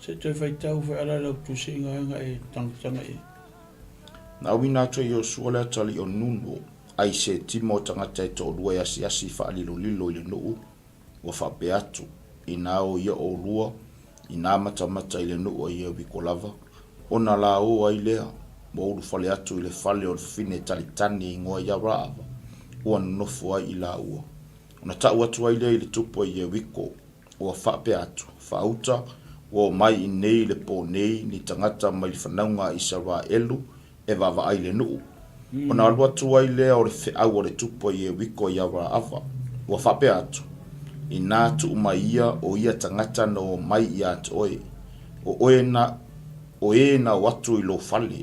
Se i toe faitau foi ala i lau tusiga aga e tagataga i ai. Na auina atu e Iosua le atalii o Nuno, a i Setima o tagata e toalua e asiasi faalilolilo i le nuu, ua faapea atu, Inā o ia ʻolua, inā matamata i le nuu a Ieriko lava, ona la ō ai lea, ua ulufale atu i le fale o le fafine talitani e igoa ia Raava, ua nonofo ai i lāua. Ona taʻu atu ai lea i le tupu a Ieriko, ua faapea atu, Faauta, ua omai i nei i le pō nei ni tagata mai le fanauga a Isaraelu e vaavaai i le nuu. Ona alu atu ai lea o le feau a le tupu a Ieriko iā Raava, ua faapea atu, Inā tuu mai ia o ia tagata na omai iā te oe, o oe na, o ē na o atu i lou fale,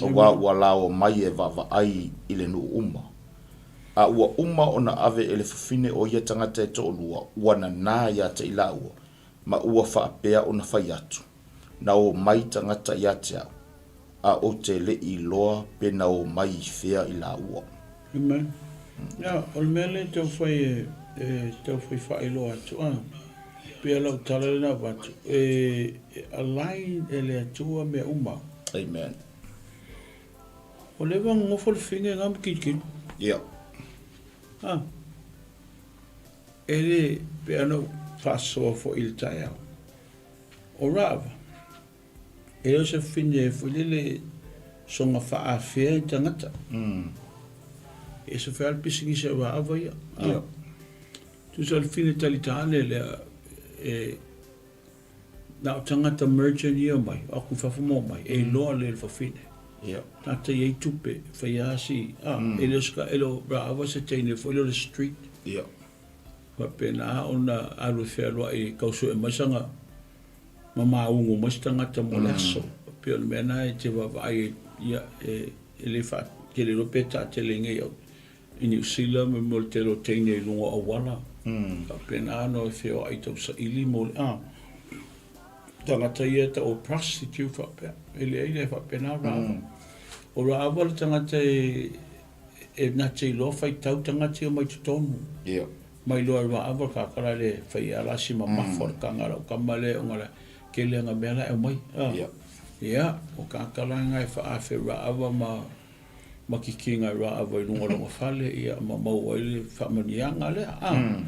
auā ua laoa mai e vaavaai i le nuu uma. A ua uma ona ave e le fafine o ia tagata e toalua, ua nanā iā te i lāua, ma ua faapea ona fai atu, Na o mai tagata iā te au, a ou te le i iloa pe na o mai i fea i lāua. Amen. Ia, o le mea lea e taufai e, e taufai faailoa atu, a, pei o lau tala lea na avatu, e, e align e le Atua mea uma. Amen. Ua leva ona nofo le fine na ma tilotilo. Ia. A. E le, pei ona ou faasoa foi i le taeao. O Raava, e le o se fine foi lele. Soga faaafea i tagata. E ese foi lava le pisinisi a Raava ia. Ia. Tusa o le fine talitane lea e na o tagata merchant ia omai, o atu i fafo ma omai, e iloa lelei e le fafine. Ia. Tagata e i ai tupe, fai lava si, a, e le o se, e le o Raava se teine foi lea o le street. Ia. Faapena ona alu e fealuai e tau sue mai sana ma maugu mai se tagata mo le aso. E pei o le mea lena e te vaavaai ai, ia, e, e le faatele loa pe taatele nei au i Niu Sila ma mo le tele o teine i luga o auala. Faapena ona e feoai tausaili mo le, a, tagata ia e tau o prostitute faapea. E leai le faapena Raava. O Raava le tagata e, e na te iloa faitau tagata ia mai totonu. Ia. Mai loa e Raava le kakala le fai ala si mamafa o le kanga lau kama le ona le kele anga mea la e mai. Ah. Ia. Ia, o kakala nga e whaafe Raava ma ma kikinga e Raava i lunga longa fale, ia ma mau ai le whaamanianga lea. Ah.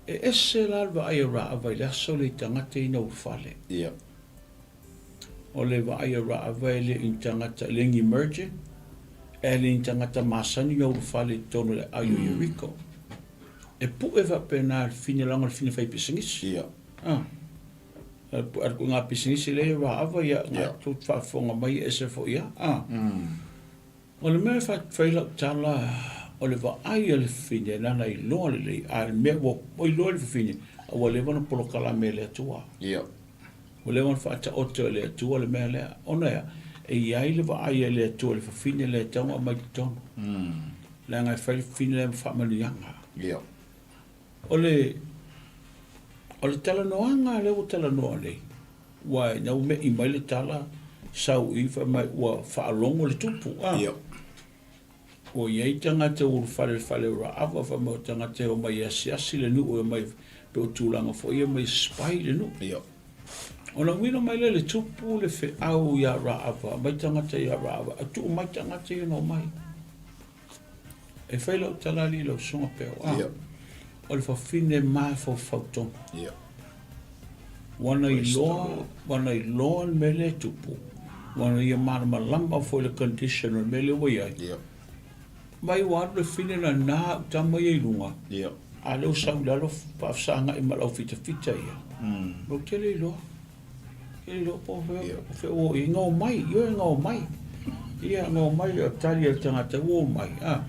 E ese la le vaai a Raava i le aso le i tangata ina ua fale. Ia. O le vaai a Raava e le i ni tagata, e le ni merchant, e le ni tagata masani na ulufale i totonu o le aai o Ieriko. E puʻe faapena le fine leaga o le fine fai pisinisi. Ia. Ah. A le ngā pisinisi lea e Raava ia, ngā tou faafofoga mai e ese foi ia. Ah. O le mea e fai lau tala, o le vaai a le fine nana iloa lelei, a le mea ua iloa e le fafine, a ua leva ona polokalame e le Atua. Ia. Ua leva ona faataoto e le Atua le mea lea. Ona ea, e i ai le vaai a le Atua i le fafine lea e tatau ona aumai i totonu. Leaga e fai le fafine lea ma faamanuiaga. Ia. O le, o le talanoaga lea ua talanoa nei, ua ina ua me'i mai le tala, sau i fai mai ua faalogo le tupu. A. Ia. Ua i ai tagata ua ulufale i le fale o Raava, fai mai o tagata e omai e asiasi le nuu, e omai pei o tulaga foi ia e omai e spy le nuu. Ia. Ona uila mai lea i le tupu le feau iā Raava, aumai tagata iā Raava, e tuu mai tagata ia na omai. E fai lau tala alii i lau susuga Peo, a, Ia. o le fafine mafaufau tonu. Ia. Ua na iloa, ua na iloa le mea lea e tupu, ua na ia malamalama foi le condition o le mea lea ua i ai. Ia. Mai ua alu le fine na na au tama ia i luga, Ia. a lea ua sau i lalo faafesagai ma le aufitafita ia. Ou te le iloa. Te le iloa po o fea, Ia. o fea ua o i ai. Ngao mai, ioe ngao mai. Ia, ngao mai, o tali a le tagata ua o mai. A,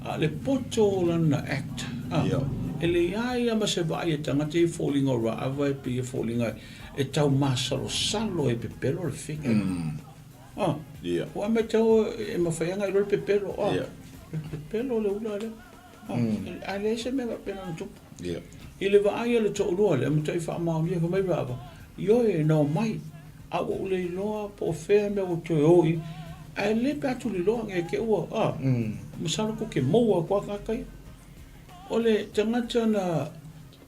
a o le poto o lana act, a, Ia. e le i a ia ma se vaai a tagata ia foliga o Raava e pei e foliga e tau masalosalo e pepelo le fine. A, Ia. ua matau e mafai lava ona iloa le pepelo, a, Ia. le pepelo le ula lea. A, ae leai se mea faapena na tupu. Ia. I le vaai a le toalua lea, matuai faamaonia fai mai Raava, Ioe, na omai, a ua ou le iloa po o fea mea ua toe o i, ae lelei pe a tuliloa nge te ua, a, masalo tou te maua atu a tagata ia. O le tagata na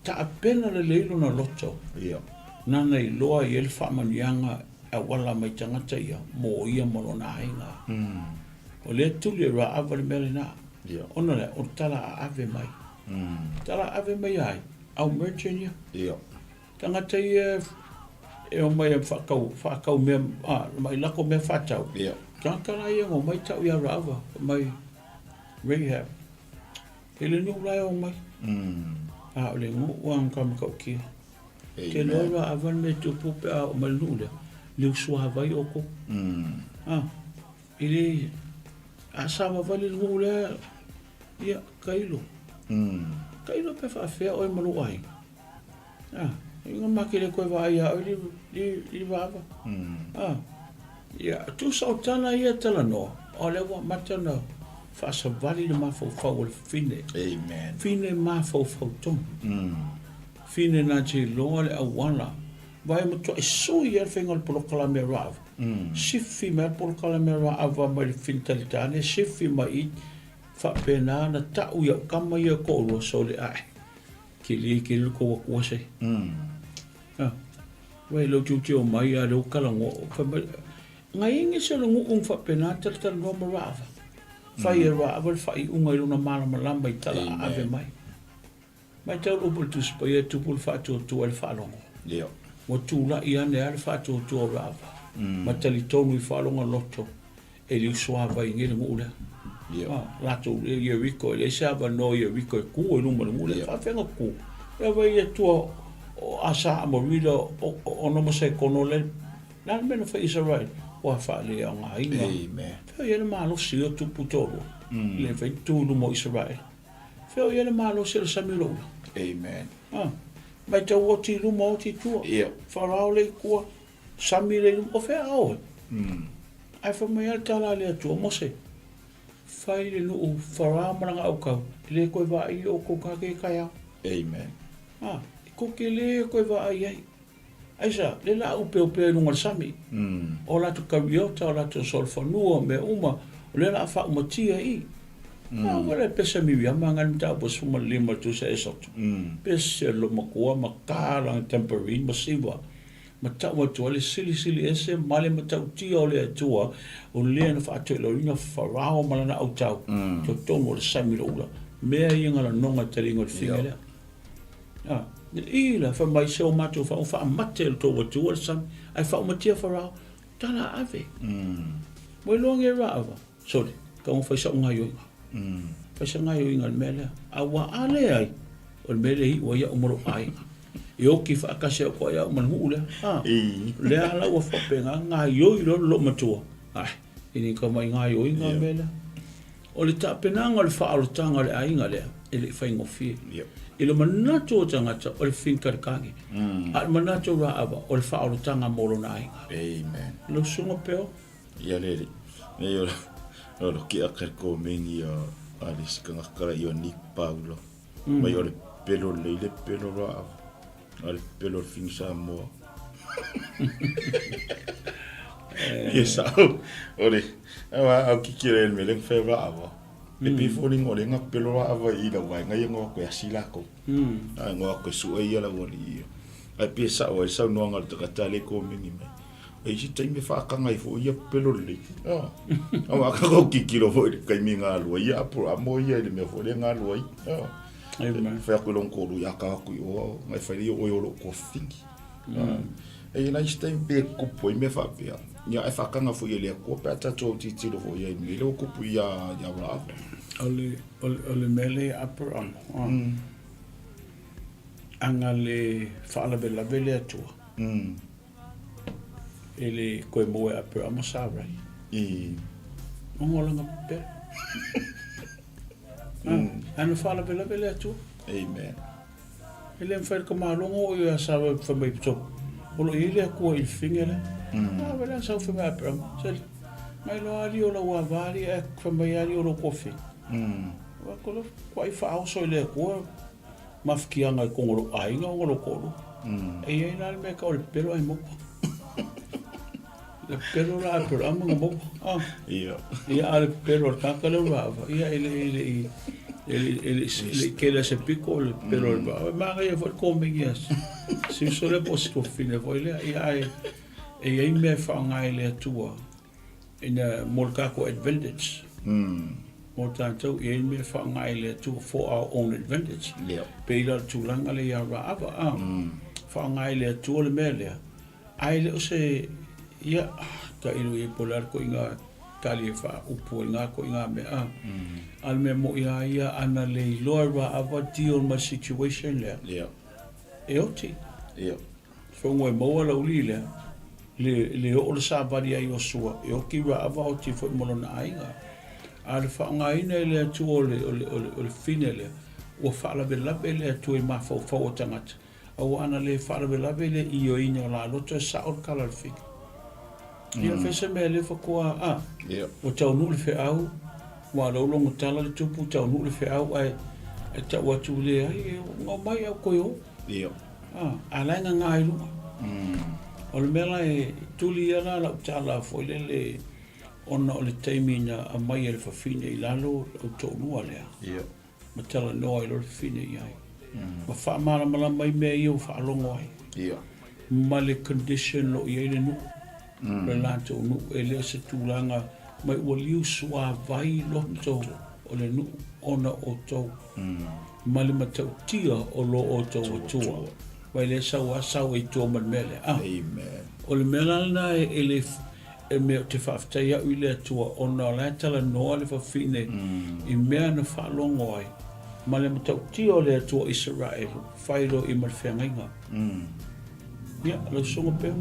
taapena lelei lona loto, Ia. nana iloa i ai le faamanuiaga e auala mai tagata ia mo ia ma lona aiga. O lea tuli e Raava le mea lena. Ia. Ona lea, o le tala aave mai. Tala ave mai ai, au merchant ia. Ia. Tagata ia e omai e whaakau, whaakau mea, a, mai lako mea whaatau. Ia. Tagata la ia ngo mai tau ia Raava, mai Rahab. E le nuu la e omai. A o le nuu a nga matautia. Te loa Raava le mea tupu pe a o mai le nuu lea, liu suavai o ko. A, i le, a sa wawali le nuu lea, Ia, tailo. Tailo pe faafea oe ma lou aiga. A, inga ma ke le koe vaai ia oe li, li, li vava. A, ia, tusa o tala ia talanoa, o lea ua amata ona faasavali le mafaufau o le fine. Amen. Fine mafaufau tonu. Fine na te iloa le auala. Vai matuai sui ia le faiga o le polokalame a Raava. Sifi mai le polokalame a Raava mai le fine talitane, sifi mai i Faapena ona ta'u i a'u kama ia e to'alua sole a'e keli keli lo tou atua se a wai lou tiutio mai a lea ua talanoa fai mai ngai se o le nu'u na faapena talatalanoa ma Raava fai e Raava le faaiuga i lona malamalama i tala aave mai. Matau le upu a le Tusi Paia e tupu le faatuatua i le faalogo. Ua tulai ane lava le faatuatua o Raava, ma talitonu i faaloga loto. E liu suavai nei le nuu lea. Ah, latou i Ieriko, e leai se avanoa i Ieriko e ku ai luma o le nuu lea. Faafefea ona ku? Ia vaai i le Atua o Asa ma Rida o ono ma Sekono le le a le mea na fai Isaraele? Ua faaleaogaina. Fea o i ai le malosi o tupu toalua? E le mafai ona tu i luma o Isaraele. Fea o i ai le malosi o le sami o le ula? Ah, matau oti i luma oti i tua. Farao le i tua. Sami le i luma, o fea a oe? Ae fai mai lava le tala a le Atua, Mose, fai le nuu Farao ma lana aukau, e le toe vaai i outou tagata ia taeao. Amen. A, tou te le toe vaai ai. Aisea, lea la upeupea i luga o le sami. O latou kariota, o latou solofanua, mea uma, o lea la a faaumatia i i. A ua le pese Miriama ngai le mataupu e 15 i le tusa Esoto. Pese lo matua ma ka lana tambourine ma siva. ma tau atu ai le silisili ese ma le matautia o le Atua o lea na faatoilauina Farao ma lana autau i totonu o le sami o le ula. Mea ia na lanoga i taliga o le figa lea. A, i la, fai mai se o matou faa, faamate e le tou Atua le sami, ae faaumatia Farao, tala ave. Ua iloa nei Raava, sole, tau na fai sa'u gaioiga. Fai sa gaioiga i le mea lea. A ua a leai, o le mea lea e iu ai au ma lou aiga. E oki faatasi au koe au ma le nuu lea. A, lea la ua faapena, gaioi loa le loomatua. Ai, e le tau mai gaioiga le mea lea. O le tapenaga o le faaolataga o le aiga lea, e le i faigofie. I le manatu o tagata, o le finkalikali. A o le manatu o Raava, o le faaolataga mo lona aiga. Amen. Lau susuga Peo? Ia le le nei o o lo ke aka ko mengi o a le sikanga kala i o Nick Paulo. Mai o le pelo le le pelo ra a le pelo le fingi Samoa. Ia sa o le awa au kiki le me le fe ra awa. E pe fo lingo le nga pelo ra awa i la wai ngai ngo ko asila ko. Ai ngo ko su ai la wali. Ai pe sa o sa no nga le takata le ko mengi mai. E isi taimi e whaakanga i fo ia pelo lelei. Oh. Au a ka ko kikiro fo i kai mi ngā lua ia apo a mo ia i le mea fo le ngā lua i. Oh. Amen. Whai aku long kōru i a ka aku i oa, ngai whai rei o oi o lo kua whingi. E i nai isi taimi pe kupu i mea whaapea. Ia e whaakanga fo i le akua pe a tātou au titiro fo ia i mea le o kupu i a i a Raava. O le, o le, o le mea le upper amo. Oh. Anga le whaalavelave le atua. E le koe moe a Aperama Sarai. I. Ongo langa pepelo. Ah, ana whaalavelave le Atua. Amen. E le mwhai ka malongo o ia Sarai wha mai pito. O lo i le akua i whinga le. Ah, wala sa wha mai Aperama. Sali. Mai lo ali o la ua vali e wha mai ali o lo kofi. Wa ko lo kwa i whaoso i le akua. Mafikiaga i kongo lou aiga ona lou toalua. E i ai la le mea e tau o le pepelo ae maua. Le pepelo la a Aperama na maua. Ah. Ia. Ia a le pepelo a le tagata lea ua ava. Ia e le e le i e le e le e le i kele se piko le pepelo le ava. Manaia foi le komeni a si uso lea po o si tuafafine foi lea. Ia ae e i ai mea e faaaoga e le Atua ina mo le tatou advantage. Mo tatou e i ai mea e faaaoga e le Atua for our own advantage. Pei la o le tulaga lea ia Raava, a, faaaoga e le Atua le mea lea, ae le o se, ia, tailo i ai po o le a le koiga tali e faaupu ai na koiga mea, a. A o le mea moi lava ia, ana le iloa e Raava deal ma le situation lea, e oti. Fono e maua lau li lea, le, le oo le savali ia Iosua, e oti Raava oti foi ma lona aiga. A o le faaaogaina e le Atua o le, o le, o le, o le fine lea, ua faalavelave le Atua i mafaufau o tagata, aua ana le faalavelave le ioeina o la loto e sao le kala o le fine. Ia fai se mea lea faatoa, a, ua taunuu le feau, ua lau logo tala le tupu, taunuu le feau, ae, ae tau atu leai, e ngau mai au koe o. A, a la e gagā i luga. O le mea la e tuli ia la lau tala foi lele ona o le taimi na aumai e le fafine i lalo lau toalua lea. Ma talanoa ai loa le fafine i ai. Ma faamalamalama ai mea ia ua faalogo ai. Ma le condition o lo o i ai le nuu. Le latou nuu e le o se tulaga mai ua liu suavai loto o le nuu ona o outou. Ma le matautia o lo outou Atua. Mai lea sau a sau ai i tua ma le mea lea. A. Amen. O le mea la lena e, e le, e mea ou te faafetai au i le Atua ona o la e talanoa le fafine i mea na faalogo ai ma le matautia o le Atua o Isaraelu, fai loa i ma le feagaiga. Ia, lau susuga Peo.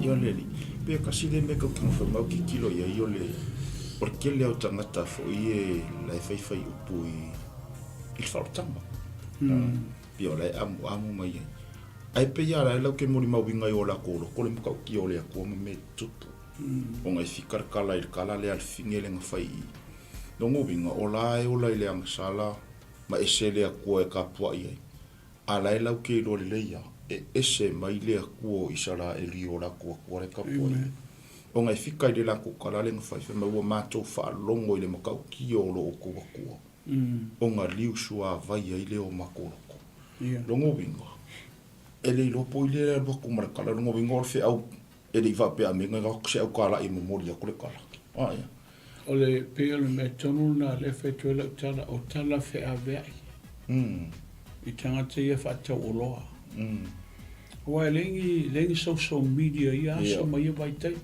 Ia le alii, pe kasi le mea kau ke fai mau titilo i ai o le o le tele o tagata foi e la e faifai upu i i le faaolataga. Pei o la e amuamu mai ai. Ae pei lava la e lau ke molimauina i o lakou loko le matautia o le Atua ma mea e tutupu. Ona e fika le kala i le kala lea a le fine lea na fai i i. Lona uiga, o la e ola i le agasala ma ese le Atua e tapuai ai. A la e lau ke iloa lelei lava, e ese mai le Atua o Isaraelu i o latou Atua la e tapuai ai. Ona e fika i le latou kala lea na fai, fai mai, Ua matou faalogo i le matautia o lo outou Atua, ona liu suavai ai lea o matou loko. Lona uiga, e le iloa po o i le alu atu ma le kala, lona uiga o le feau e le i faapea a mea na se au kalai e momoli atu le kala. A ia. O le pei o le mea tonu lena lea e fai atu ai lau tala, o tala feaveai i tagata ia faatauoloa. Aua e leai ni, leai ni social media i ia aso ma ia vaitaimi.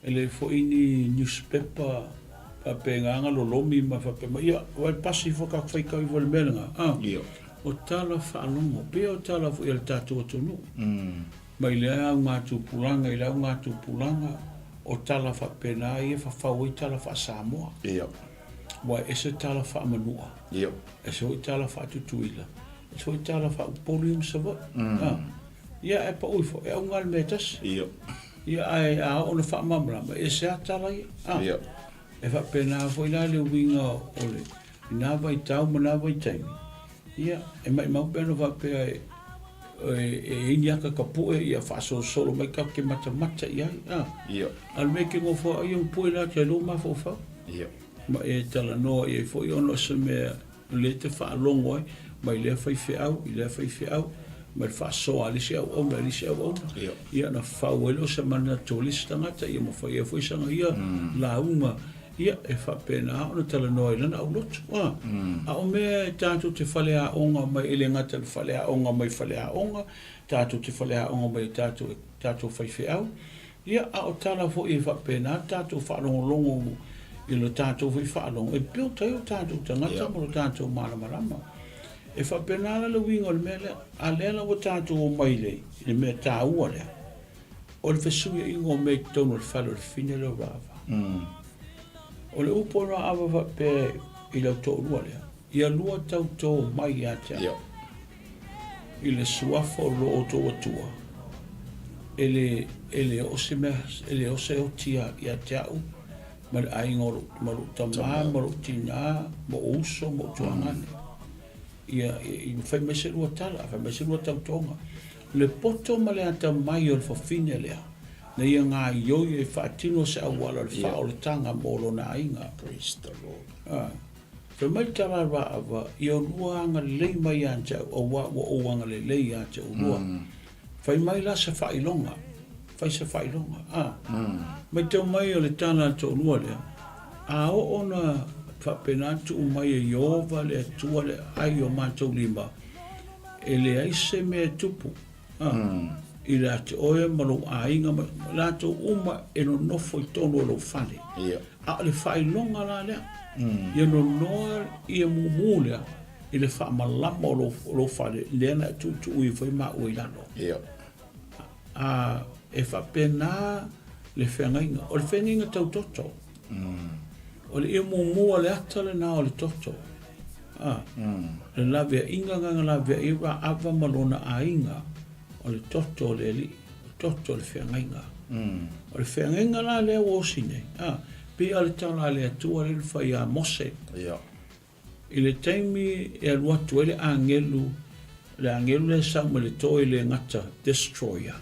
E leai foi ni newspaper faapena na lolomi ma faapea mai, ia, aua e pasi ifo tatou faitau ifo i le mea lena, a. O tala faalogo, pei o tala foi a le tatou atunuu. Mai lea augatupulaga i le augatupulaga, o tala faapena ia e fafau ai tala faa-Samoa. Aua e ese tala faa-Manua, ese foi tala faa-Tutuila, ese foi tala faa-Upolu ia ma Savaii. A, ia ae pau ifo, e auga lava le mea e tasi. Ia ae a oo ina faamalamalama, e ese lava tala ia. A, e faapena foi la le uiga o le, i na vaitau ma na vaitaimi, Ia, e maimau pea ona faapea e e i ai ni aka kapue ia faasolosolo mai tatou te matamata i ai, a. Ia. A o le mea e te nofo ai ona pue la te lou mafaufau. Ia. Ma e talanoa i ai foi ona o se mea o lea e te faalogo ai mai lea faifeau i lea faifeau ma le faasoa a le isi auauna i le isi auauna. Ia. Ia ona fau ai lea o se manatu o le isi tagata ia ma fai ai foi sana ia lauga Ia, e faapena ona talanoa i lana aulotu. A, a o mea e tatou te faleaoga mai, e le gata i le faleaoga mai faleaoga, tatou te faleaoga mai i tatou, tatou faifeau, ia, a o tala foi e faapena le tatou faalogologo i lo tatou foi faalogo, e built ai o tatou tagata ma lo tatou malamalama. E faapena la le uiga o le mea lea. A lea la ua tatou omai i le, i le mea taua lea, O le fesuiaiga o mea i totonu o le fale o le fine lea o Raava. O le upu o Raava faapea i lau toalua lea, ia lua tautō mai ia te au i le suafa o lo outou Atua, e le, e le oo se mea, e le oo se oti ia te au ma le aiga o lou, ma lou tama ma lou tinā ma ou uso ma ou tuagane. Ia, ia fai mai se lua tala, fai mai se lua tautoga. Le poto ma le atamai o le fafine lea, na ia gaioi ai faatino se auala o le faaolataga mo lona aiga. Praise the Lord. A. Fai mai le tala a Raava, Ia olua agalelei mai ia te au, auā ua ou agalelei ia te olua. Fai mai la se faailoga, fai se faailoga. A. Matau mai o le tala a le toalua lea, a oo ona faapena tuu mai e Ieova le Atua le ai o matou lima, e leai se mea e tupu, a, i le ate oe ma lou aiga ma latou uma e nonofo i totonu o lou fale. A o le faailoga la lea, ia nonoa ia mumu lea i le faamalama o lou, o lou fale, lea na e tuutuu ifo ai maua i lalo. A, e faapena le feagaiga. O le feagaiga tau toto. O le ia mumu a le ata lena o le toto. A, le laveaiga lena na laveai ai Raava ma lona aiga, o le toto o le Alii, o le toto o le feagaiga. O le feagaiga la lea ua osi nei, a, pei a o le tala a le Atua lea na fai ia Mose. I le taimi e alu atu ai le agelu, le agelu lea e sau mai le toe le gata, destroyer,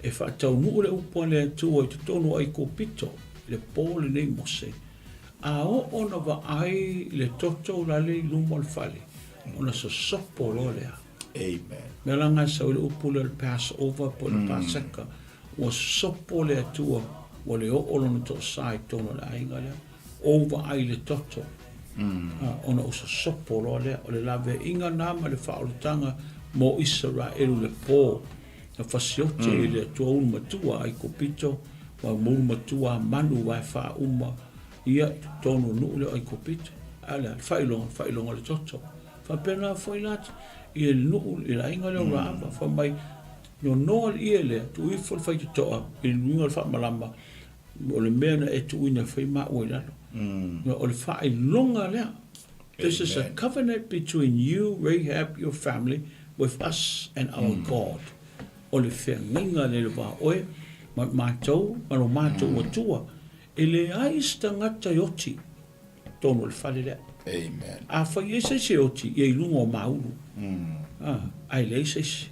e faataunuu le upu a le Atua i totonu o Aikupito i le po lenei Mose, a oo ona vaai le toto la le i luma o le fale, ona sosopo loa lea. Amen. Mea la na e sau ai le upu lea o le Passover po o le Paseka, ua sopo le Atua, ua le oo lona toasa i totonu o le aiga lea. Ou vaai i le toto, ona ou sosopo loa lea. O le laveaiga lena ma le faaolataga mo Isaraelu i le po na fasioti ai e le Atua ulu matua a Aikupito. Maumau matua manu vae faauma ia i totonu o nuu lea o Aikupito. Ae o le a? Le faailoga, le faailoga o le toto. Faapena foi la i le nuu, i le aiga lea o Raava, fai mai, nonoa le ie lea, tuu ifo le faitotoa i le luiga o le faamalama, o le mea na e tuuina e fai maua i lalo. O le faailoga lea. This is a covenant between you, Rahab, your family, with us and our God. O le feagaiga lea i le va o oe ma matou ma lo matou Atua, e leai se tagata e oti i totonu o le fale lea. Amen. Afai e i ai se isi e oti, ia i luga o māulu, ae leai se isi.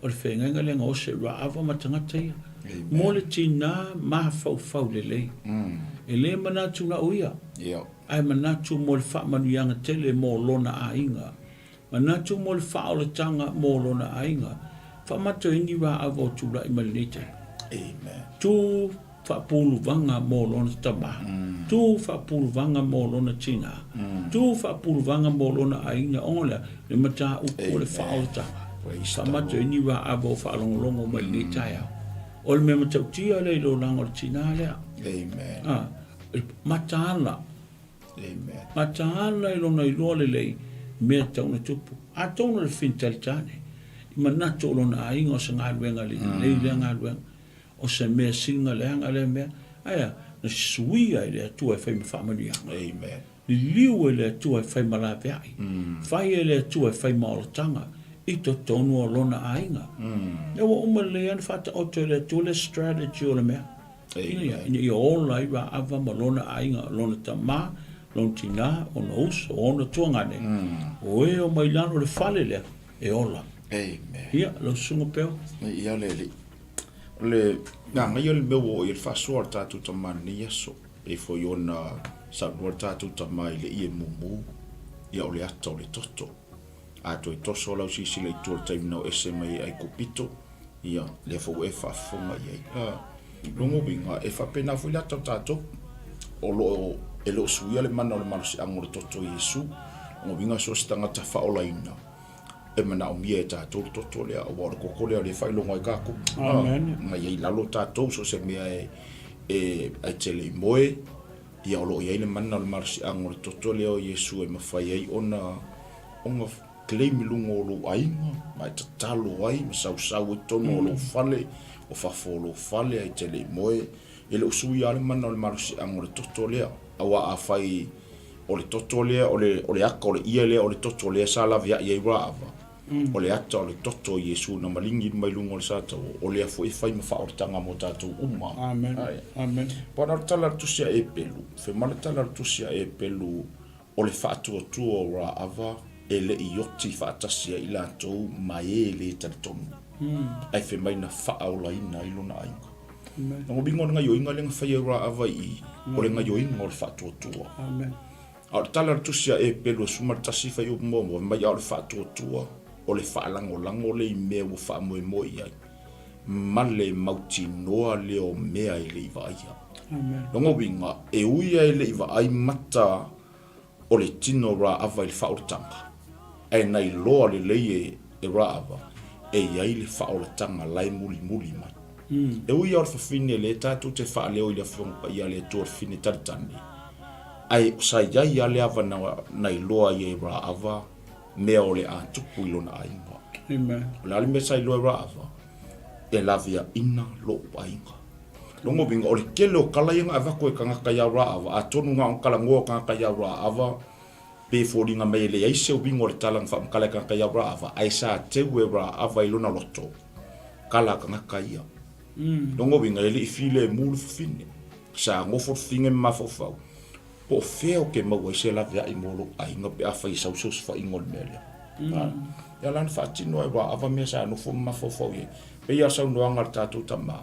O le feagaiga lea na oso i Raava ma tagata ia. Mo le tinā mafaufau lelei. E le manatu na o ia, ae manatu mo le faamanuiaga tele mo lona aiga. Manatu mo le faaolataga mo lona aiga. Faamata ai ni Raava o tulai mai lenei taimi. Amen. Tu faapuluvaga mo lona tama. Tu faapuluvaga mo lona tina. Tu faapuluvaga mo lona aiga ona o le a? Le mataupu o le faaolataga. Faamata ai ni Raava o faalogologo mai lenei taeao. O le mea matautia lea i le olaga o le tina lea. Amen. Ah, mataala. Amen. Mataala i lona iloa lelei mea tatau ona tupu. Atonu o le finitalitane i manatu o lona aiga o se galuega lelei lea galuega, o se mea siliga leaga lea mea, ae a? Na suia e le Atua e fai ma faamanuiaga. Amen. Liliu e le Atua e fai ma laveai. Fai e le Atua e fai ma olataga i totonu o lona aiga. Lea ua uma lelei lava ona faataoto e le Atua le strategy o le mea. Ina ia ola ai Raava ma lona aiga, lona tama, lona tinā, ona uso, ona tuagane, o e o mai lalo o le fale lea, e ola. Amen. Ia, lau susuga Peo. Ia le alii. O le manaia le mea ua oo i ai le faasoa a le tatou tama i lenei aso. E pei foi ona saunoa le tatou tama i le ie mumu, ia o le ata o le toto. A toe toso lau silasila i tua i le taimi na o ese mai ai Aikupito, ia, lea foi ua e faafofoga i ai. A, lona uiga, e faapena foi le ata o tatou, o lo o, e le o suia le mana o le malosiaga o le toto o Iesu. Lona uiga, so o se tagata faaolaina, e manaomia e tatou le toto lea, aua o le toto lea o lea e faailoga ai tatou. Amen. Na i ai lalo tatou, so o se mea e, e, e te le i moe, Ia o lo o i ai le mana o le malosiaga o le toto lea o Iesu e mafai ai ona ona claim i luga o lou aiga ma e tatalo ai ma sausau ai totonu o lou fale, o fafo o lou fale ae te le i moe. E le o suia lava le mana o le malosiaga o le toto lea. Aua afai o le toto lea, o le o le ata o le ie lea o le toto lea sa laveai ai Raava, O le ata o le toto o Iesu na maligi mai luga o le sataua, o lea foi e fai ma faaolataga mo tatou uma. Amen. Amen. Pana o le tala a le Tusi a Epelu, fai mai le tala a le Tusi a Epelu, o le faatuatua o Raava e le i oti faatasi ai i latou ma e le talitonu, ae fai mai na faaolaina ai lona aiga. Amen. Lona uiga o le gaioiga lea na faia e Raava i i, o le gaioiga o le faatuatua. Amen. A o le tala a le Tusi a Epelu e 11 fuaiupu muamua, fai mai, A o le faatuatua, o le faalagolago lea i mea ua faamoemoe i ai, ma le mautinoa lea o mea e le i vaaia. Lona uiga, e ui lava e le i vaai mata o le tino o Raava i le faaolataga, ae na iloa lelei e Raava e i ai le faaolataga la e mulimuli mai. E ui lava o le fafine lea tatou te faaleo i le Afioga Paia a le Atua o le fafine tanetane, ae sa i ai lava le avanoa na iloa ai e Raava mea o le a tupu i lona aiga. Amen. O le a le mea sa iloa e Raava? E laveaina lou aiga. Lona uiga, o le tele o tala ia na avatu e tagata ia Raava, atonu na ona talanoa o tagata ia Raava, pe foliga mai e leai se uiga o le tala na faamatala e tagata ia Raava, ae sa teu e Raava i lona loto, tala a tagata ia. Lona uiga, e le i filemu le fafine. Sa nofo le fafine ma mafaufau, po o fea ou te maua ai se laveai mo lou aiga pe afai e sau se osofaiga o le mea lea. Ia la na faatino ai Raava mea sa nofo ma mafaufau i ai. Pei lava o le saunoaga a le tatou tama,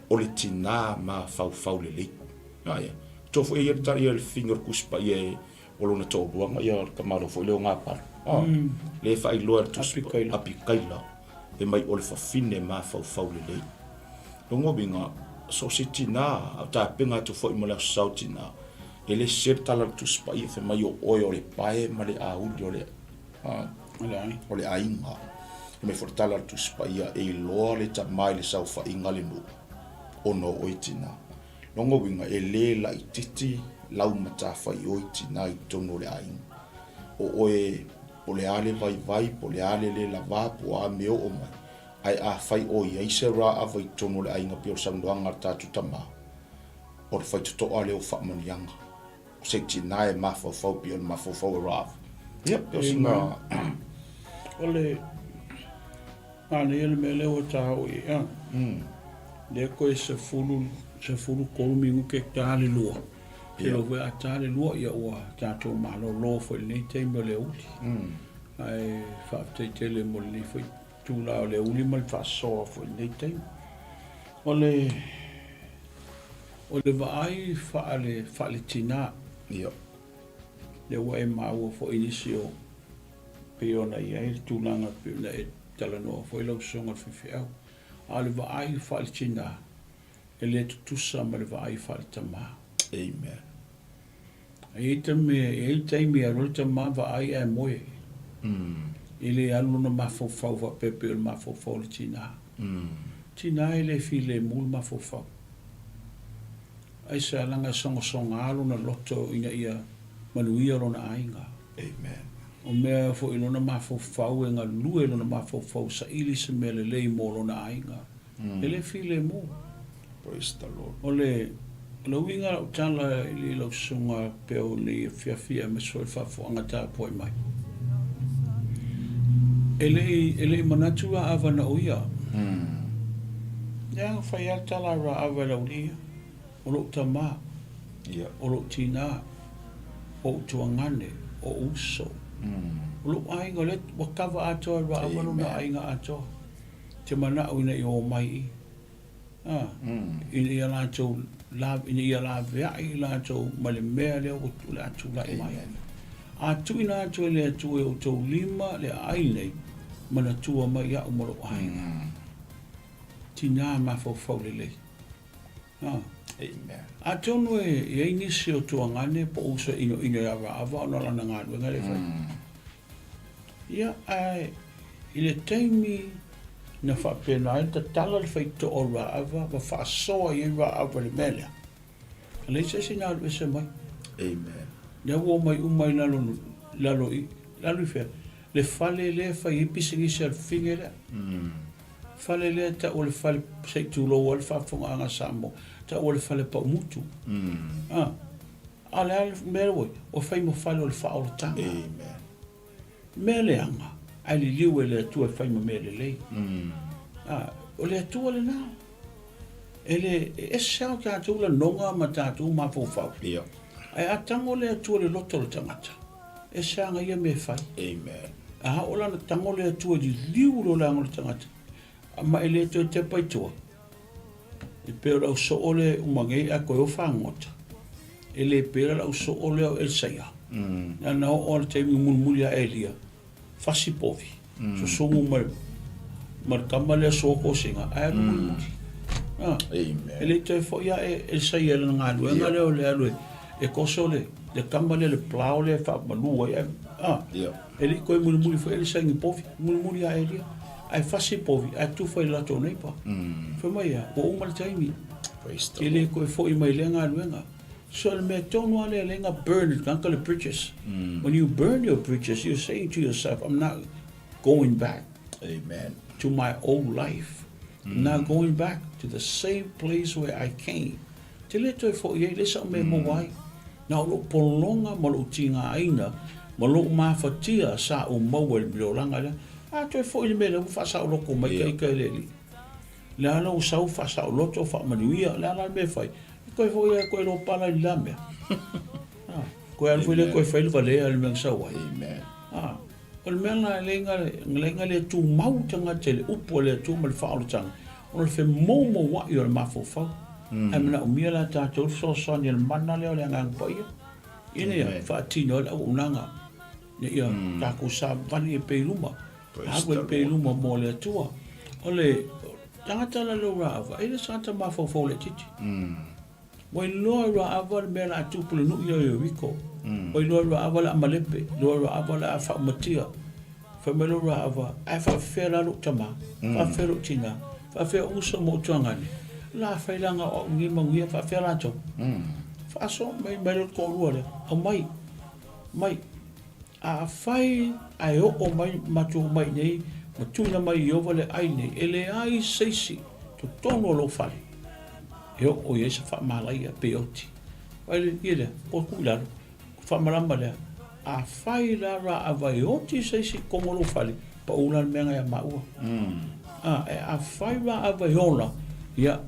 o le tina mafaufau lelei. Ae, to foi ia le tali a le fafine o le Tusi Paia e o lona toaluaga, ia le tamaloa foi lea o Gapala. Lea e faailoa e le Tusi Apikaila, fai mai o le fafine mafaufau lelei. Lona uiga, so o se tina, a o tapena atu foi mo le Aso Sa o Tina, e le sese le tala a le Tusi Paia, fai mai o oe o le pae ma le auli o le, o le aiga. Fai mai foi le tala a le Tusi Paia, e iloa le tama i le saofaiga a le nuu, ona o oe tina. Lona uiga, e lē laitiiti lau matafaioi tinā i totonu o le aiga. O oe, po o le a le vaivai, po o le a le lē lavā, po o a mea oo mai, ae afai o i ai se Raava i totonu o le aiga pei o le saunoaga a le tatou tama, o le faitotoa lea o faamanuiaga. O se tinā e mafaufau pei o le mafaufau o Raava. Ia, pei o sina... O le manaia le mea lea ua ta oo i ai, lea koe 10, 13 minute ta le lua. Te iloa foi a ta le lua, ia ua tatou malolo foi i lenei taimi o le aoauli. Ae faafetai tele mo lenei foi itula o le aoauli ma le faasoa foi i lenei taimi. O le O le vaai faale, faale-tina. Ia. Lea ua e maua foi i nisi o, pei ona i ai le tulaga pei ona e talanoa foi lau Susuga i le Faifeau. A o le vaai faale-tina, e le tutusa ma le vaai faale-tama. Amen. E i ai taimi, e i ai taimi e alu ai le tama vaai ae moe. E le alu lona mafaufau faapea pei o le mafaufau o le tina. Tina e le filemu le mafaufau. Aisea leaga e sogasoga lona loto ina ia manuia lona aiga. Amen. O mea foi lona mafaufau e galue lona mafaufau saili se mea lelei mo lona aiga. E le filemu. Praise the Lord. O le, o le uiga o lau tala i lau susuga pea o nei afiafi aemaise foi le faafofoga tapuai mai. E le i, e le i manatu a Ava na o ia. Ia, na fai lava le tala a Ava i le aualii ia, o lou tama, Ia. o lou tinā, o ou tuagane, o ou uso. O lou aiga, o lea ua kava atoa e Ava lona aiga atoa. Te manao ina ia omai i. Ā, ina ia latou, ina ia laveai i latou mai le mea lea o le a tulai mai. A tuuina atu e le Atua i outou lima le aai nei, manatua mai iaʻu ma lou aiga. Tinā mafaufau lelei. Ā. Atonu e i ai nisi o tuagane po o uso e inoino ia Raava ona o lana galuega lea e fai. Ia, ae i le taimi na faapena ai, tatala le faitotoa o Raava ma faasoa i ai Raava i le mea lea, e leai se isi na alu ese mai. Amen. Lea ua omai uma i lalo, lalo i, lalo i fea? Le fale lea e fai ai pisinisi a le fafine lea. Fale lea e tau o le fale, se i tulou ai le faafofogaaga a Samoa, tau o le fale paumutu. A, a o le a le mea lea ua i ai? Ua fai ma fale o le faaolataga. Amen. Mea leaga, ae liliu e le Atua e fai ma mea lelei. A, o le Atua lena. E le, e ese lava o tatou lanoga ma tatou mafaufau. Ia. Ae a tago le Atua i le loto o le tagata, ese lava ia mea e fai. Amen. A oo la na tago le Atua i liliu le olaga o le tagata, ma e le toe tepa i tua, e pei o le au soo lea e uma nei ae toe o fagota. E le pei la le au soo lea o Elisaia. Na na oo lava i le taimi mulimuli ia Elia, fasi povi, susugu ma le, ma le tama lea sua kosina, ae alu mulimuli. Ah, Amen. E le toe foi ae Elisaia i lana galuega lea o le alu e, e koso le, le tama lea le plow lea e faamalu ai. Ah, Yeah. E le i toe mulimuli foi Elisaia i ni povi, mulimuli ia Elia. Ae fasi povi, ae tufa i le latou neighbor. Fai mai a, ua uma le taimi. Praise the E le toe foi mai i lea galuega. So le mea tonu lava lea, lea na burn e le tagata le bridges. When you burn your bridges, you're saying to yourself, I'm not going back. Amen. To my old life. I'm not going back to the same place where I came. Te le toe foi ai, leai sau mea e maua ai. Na o lou pologa ma lou tigaina ma lou mafatia sa ou maua i le olaga lea. A toe foi le mea lea ua faasaoloto mai ta ita e le Alii. Le a la ua sau faasaoloto, faamanuia, le a la le mea e fai? E toe foi lava e toe lopala i le la mea. A, toe alu foi lea toe fai le valea i le mea na sau ai. Amen. A, o le mea lena e leai na le tumau tagata i le upu a le Atua ma le faaolataga, ona o le femoumoua'i o le mafaufau. Ae manaomia la tatou le fesoasoani a le mana lea o le Agaga Paia, ina ia faatino ai le auaunaga, ina ia tatou savali ai pea i luma, alu ai pea i luma mo le Atua. O le tagata la lea o Raava, e le o se tagata mafaufau laitiiti. Ua iloa e Raava le mea o le a tupu i le nuu ia o Ieriko. Ua iloa e Raava le a malepe, iloa e Raava le a faaumatia. Fai mai loa Raava, Ae faafefea la lou tama? Faafefea lou tina? Faafefea ou uso ma ou tuagane? La afai leaga o au nei manuia faafefea latou? Faasoa mai mai le toalua lea, aumai, mai. Afai ae oo mai matou mai nei ma tuuina mai e Ieova le ai nei, e leai se isi totonu o lou fale e oo i ai se faamalaia pe oti. Vaai le ia lea, ua tuu i lalo, faamalama lea, afai la Raava e oti se isi i totonu o lou fale, pau la le mea lena ia maua. A, e afai Raava e ola, ia,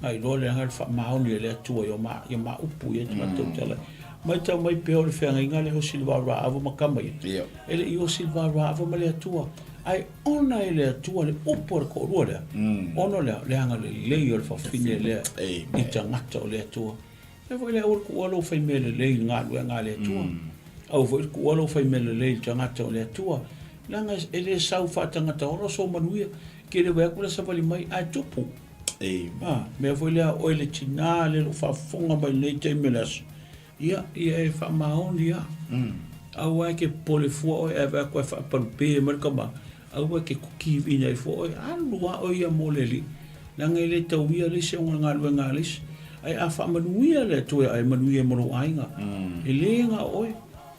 Na iloa leaga le faamaoni e le Atua i o ma, i o ma upu ia te matou tala. Maitau mai pea o le feagaiga lea osi le vao Raava ma tama ia. Ia. E le i osi le vao Raava ma le Atua. Ae ona e le Atua le upu a le toalua lea, ona lea, le agalelei o le fafine lea i tagata o le Atua. Lea foi le aua le tuua lou fai mea lelei i le galuega a le Atua. Aua foi le tuua lou fai mea lelei i le tagata o le Atua. Leaga e le sau faatagata ola sou manuia. Ke le vaai atu la savali mai ae tupu. Amen. A, mea foi lea, oe le tinā lea o lo o faafofoga mai i lenei taimi o le aso, ia, ia e faamaoni lava. Aua e te popole fua oe ae vaai atu ae faapalupe mai le tama, aua e te kiviina ai fua oe, alu lava oe ia mo le Alii, leaga e le tauia le isi ona galuega a le isi. Ae a faamanuia le Atua ia oe, e manuia ai ma lou aiga. E le na o oe.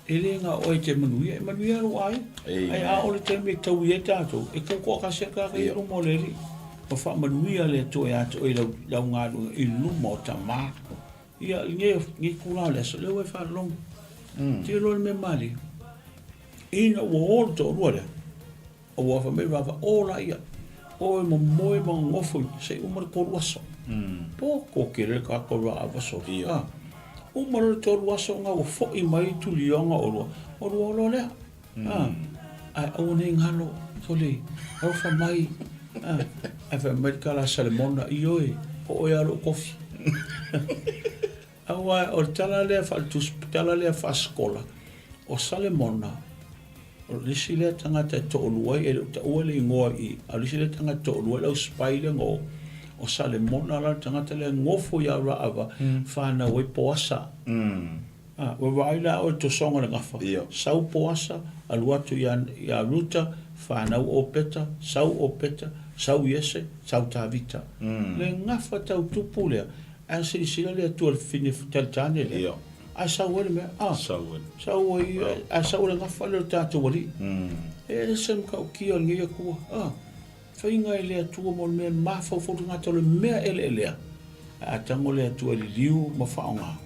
E le na o oe e te manuia, e manuia lou aiga. Ae a oo le taimi e taui ai tatou, e tutoatasi atu lava i luma o le Alii, ma faamanuia le Atua ia te oe i lau, lau galuega i luma o tama. Ia, lenei, lenei itula o le aso, lea ua e faalogo. Mm. Te iloa le mea malie. Ina ua o le toalua lea, Ua fai mai Rava, O laia, o e momoe ma gogofo i se i uma le tolu aso. Poto tele le tagata o Raava soli. A, uma loa le tolu aso na ua foi mai tulioga olua, olua loa lea. A, ae aua nei galo, sole, alofa mai. A, ae fai mai le tala a Salemona, Ioe, o oe lava lou tofi. Aua o le tala lea faaletusi, tala lea faasikola, o Salemona, o le isi lea tagata e toalua ai, e le o taua le igoa i i, a o le isi lea tagata e toalua ai le au spy lea na o, o Salemona la le tagata lea e nofo ia Raava, fanau ai Poasa. A, ua vaai la oe i le tosoga o le gafa, sau Poasa, alu atu ia, ia Ruta, fanau Opeta, sau Opeta, sau Iese, sau Tavita. Le gafa tau tupu lea, Ae silasila le Atua i le fafine talitane lea. Ia. Ae sau ai le mea, ah, Sau ai. sau ai, ae sau le gafa lea o le tatou Alii. E ese matautia o lenei Atua. Ah, faiga e le Atua mo le mea e mafaufau tagata o le mea eleelea. Ae a tago le Atua e liliu ma faaaoga,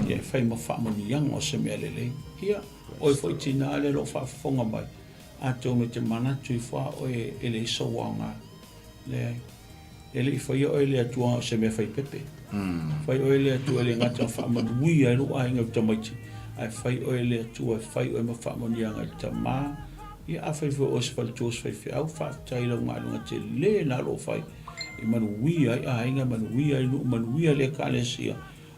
ia e fai ma faamanuiaga o se mea lelei. Ia, oe foi tina lea o lo o faafofoga mai, atonu e te manatu ifo lava oe e leai sou aoga. Leai. E le i faia oe e le Atua o se mea fai pepe. Fai oe e le Atua e le gata na faamanuia ai lou aiga i tamaiti, ae fai oe e le Atua e fai oe ma faamanuiaga i le tama. Ia afai foi o oe se faletua o se faifeau, faafetai i lau galuega tele na o lo o fai e manuia ai aiga, e manuia ai nuu, manuia ai le Ekalesia.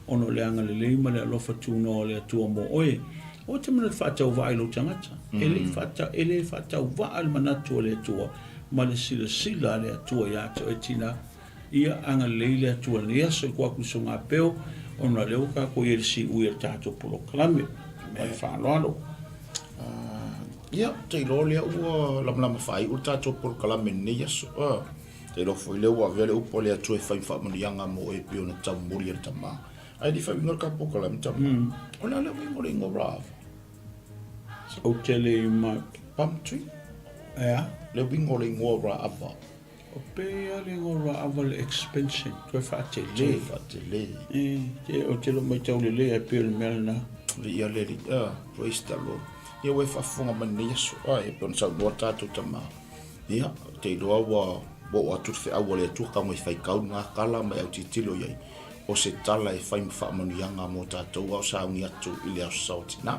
Ona o le agalelei ma le alofa tunoa o le Atua mo oe. Aua te manatu faatauvaa i lou tagata. E le i faata, e le faatauvaa le manatu o le Atua ma le silasila a le Atua ia te oe tina. Ia agalelei le Atua i lenei aso i tua atu i Sogapeo, ona o lea ua tatou i ai i le siui o le tatou polokalame. Ma le faaaloalo. Ia, ou te iloa o lea ua lamalama faaiu le tatou polokalame i lenei aso. Te iloa foi lea ua avea le upu a le Atua e fai ma faamanuiaga mo oe e pei ona taumoli e le tama. Ae le i faaiuina le ka polokalame tama. O le a le uiga o le igoa Raava? Ou te le i ma... Palm tree? E a? Le uiga o le igoa Raava. O pei lava le igoa Raava le expansion, toe faatele. Toe faatele. E, te, ou te le o maitau lelei ae pei o le mea lena. Viia le Alii. Ah, praise the Lord. Ia ua e faafofoga mai lenei aso. Ah, e pei ona saunoa le tatou tama. Ia, ou te iloa ua oo atu le feau a le Atua tago e faitau lena tala ma e autilotilo i ai, o se tala e fai ma faamanuiaga mo tatou a o sauni atu i le Aso Saotina.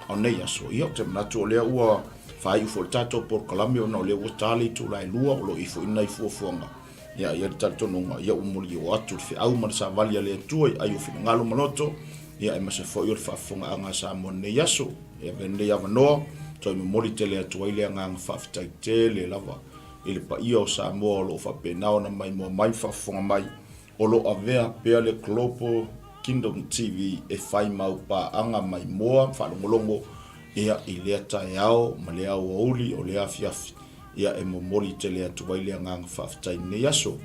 A o nei aso, ia, ou te manatu o lea ua faaiu foi le tatou polokalame ona o lea ua ta le itula e lua, o lo o i ai foi nai fuafuaga. Ia, e i ai le talitonuga, ia ua molioo atu le feau ma le savali a le Atua i ai o finagalo ma loto, ia aemaise foi o le faafofogaaga a Samoa i lenei aso. E avea lenei avanoa, toe momoli tele atu ai le agaga faafetai tele lava i le paia o Samoa o lo o faapena ona maimoa mai ma faafofoga mai, o lo o avea pea le Global Kingdom TV e fai mau paaga maimoa ma faalogologo ia i lea taeao ma lea aoauli o lea afiafi, ia e momoli tele atu ai le agaga faafetai i lenei aso.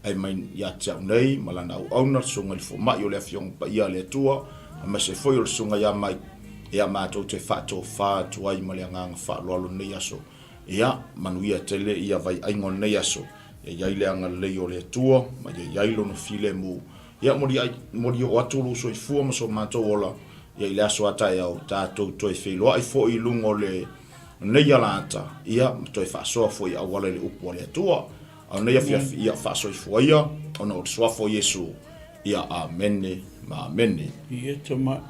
Ae mai ia te au nei ma lana auauna le Susuga i le Fomai o le Afioga Paia a le Atua, aemaise foi o le Susuga ia Mike, ia matou te faatofa atu ai ma le agaga faaaloalo i lenei aso. Ia, manuia tele ia vaiaiga o lenei aso. Ia i ai le agalelei o le Atua, ma ia i ai Lona filemu. Ia, moliai, moli oo atu lou soifua ma so matou ola, ia i le aso a taeao, tatou toe feiloai foi i luga o le, lenei alaata, ia, ma toe faasoa foi i auala i le Upu a le Atua. A o lenei afiafi, ia faasoifua ia, ona o le Suafa o Iesu. Ia, Amene ma Amene. Ia, Tama.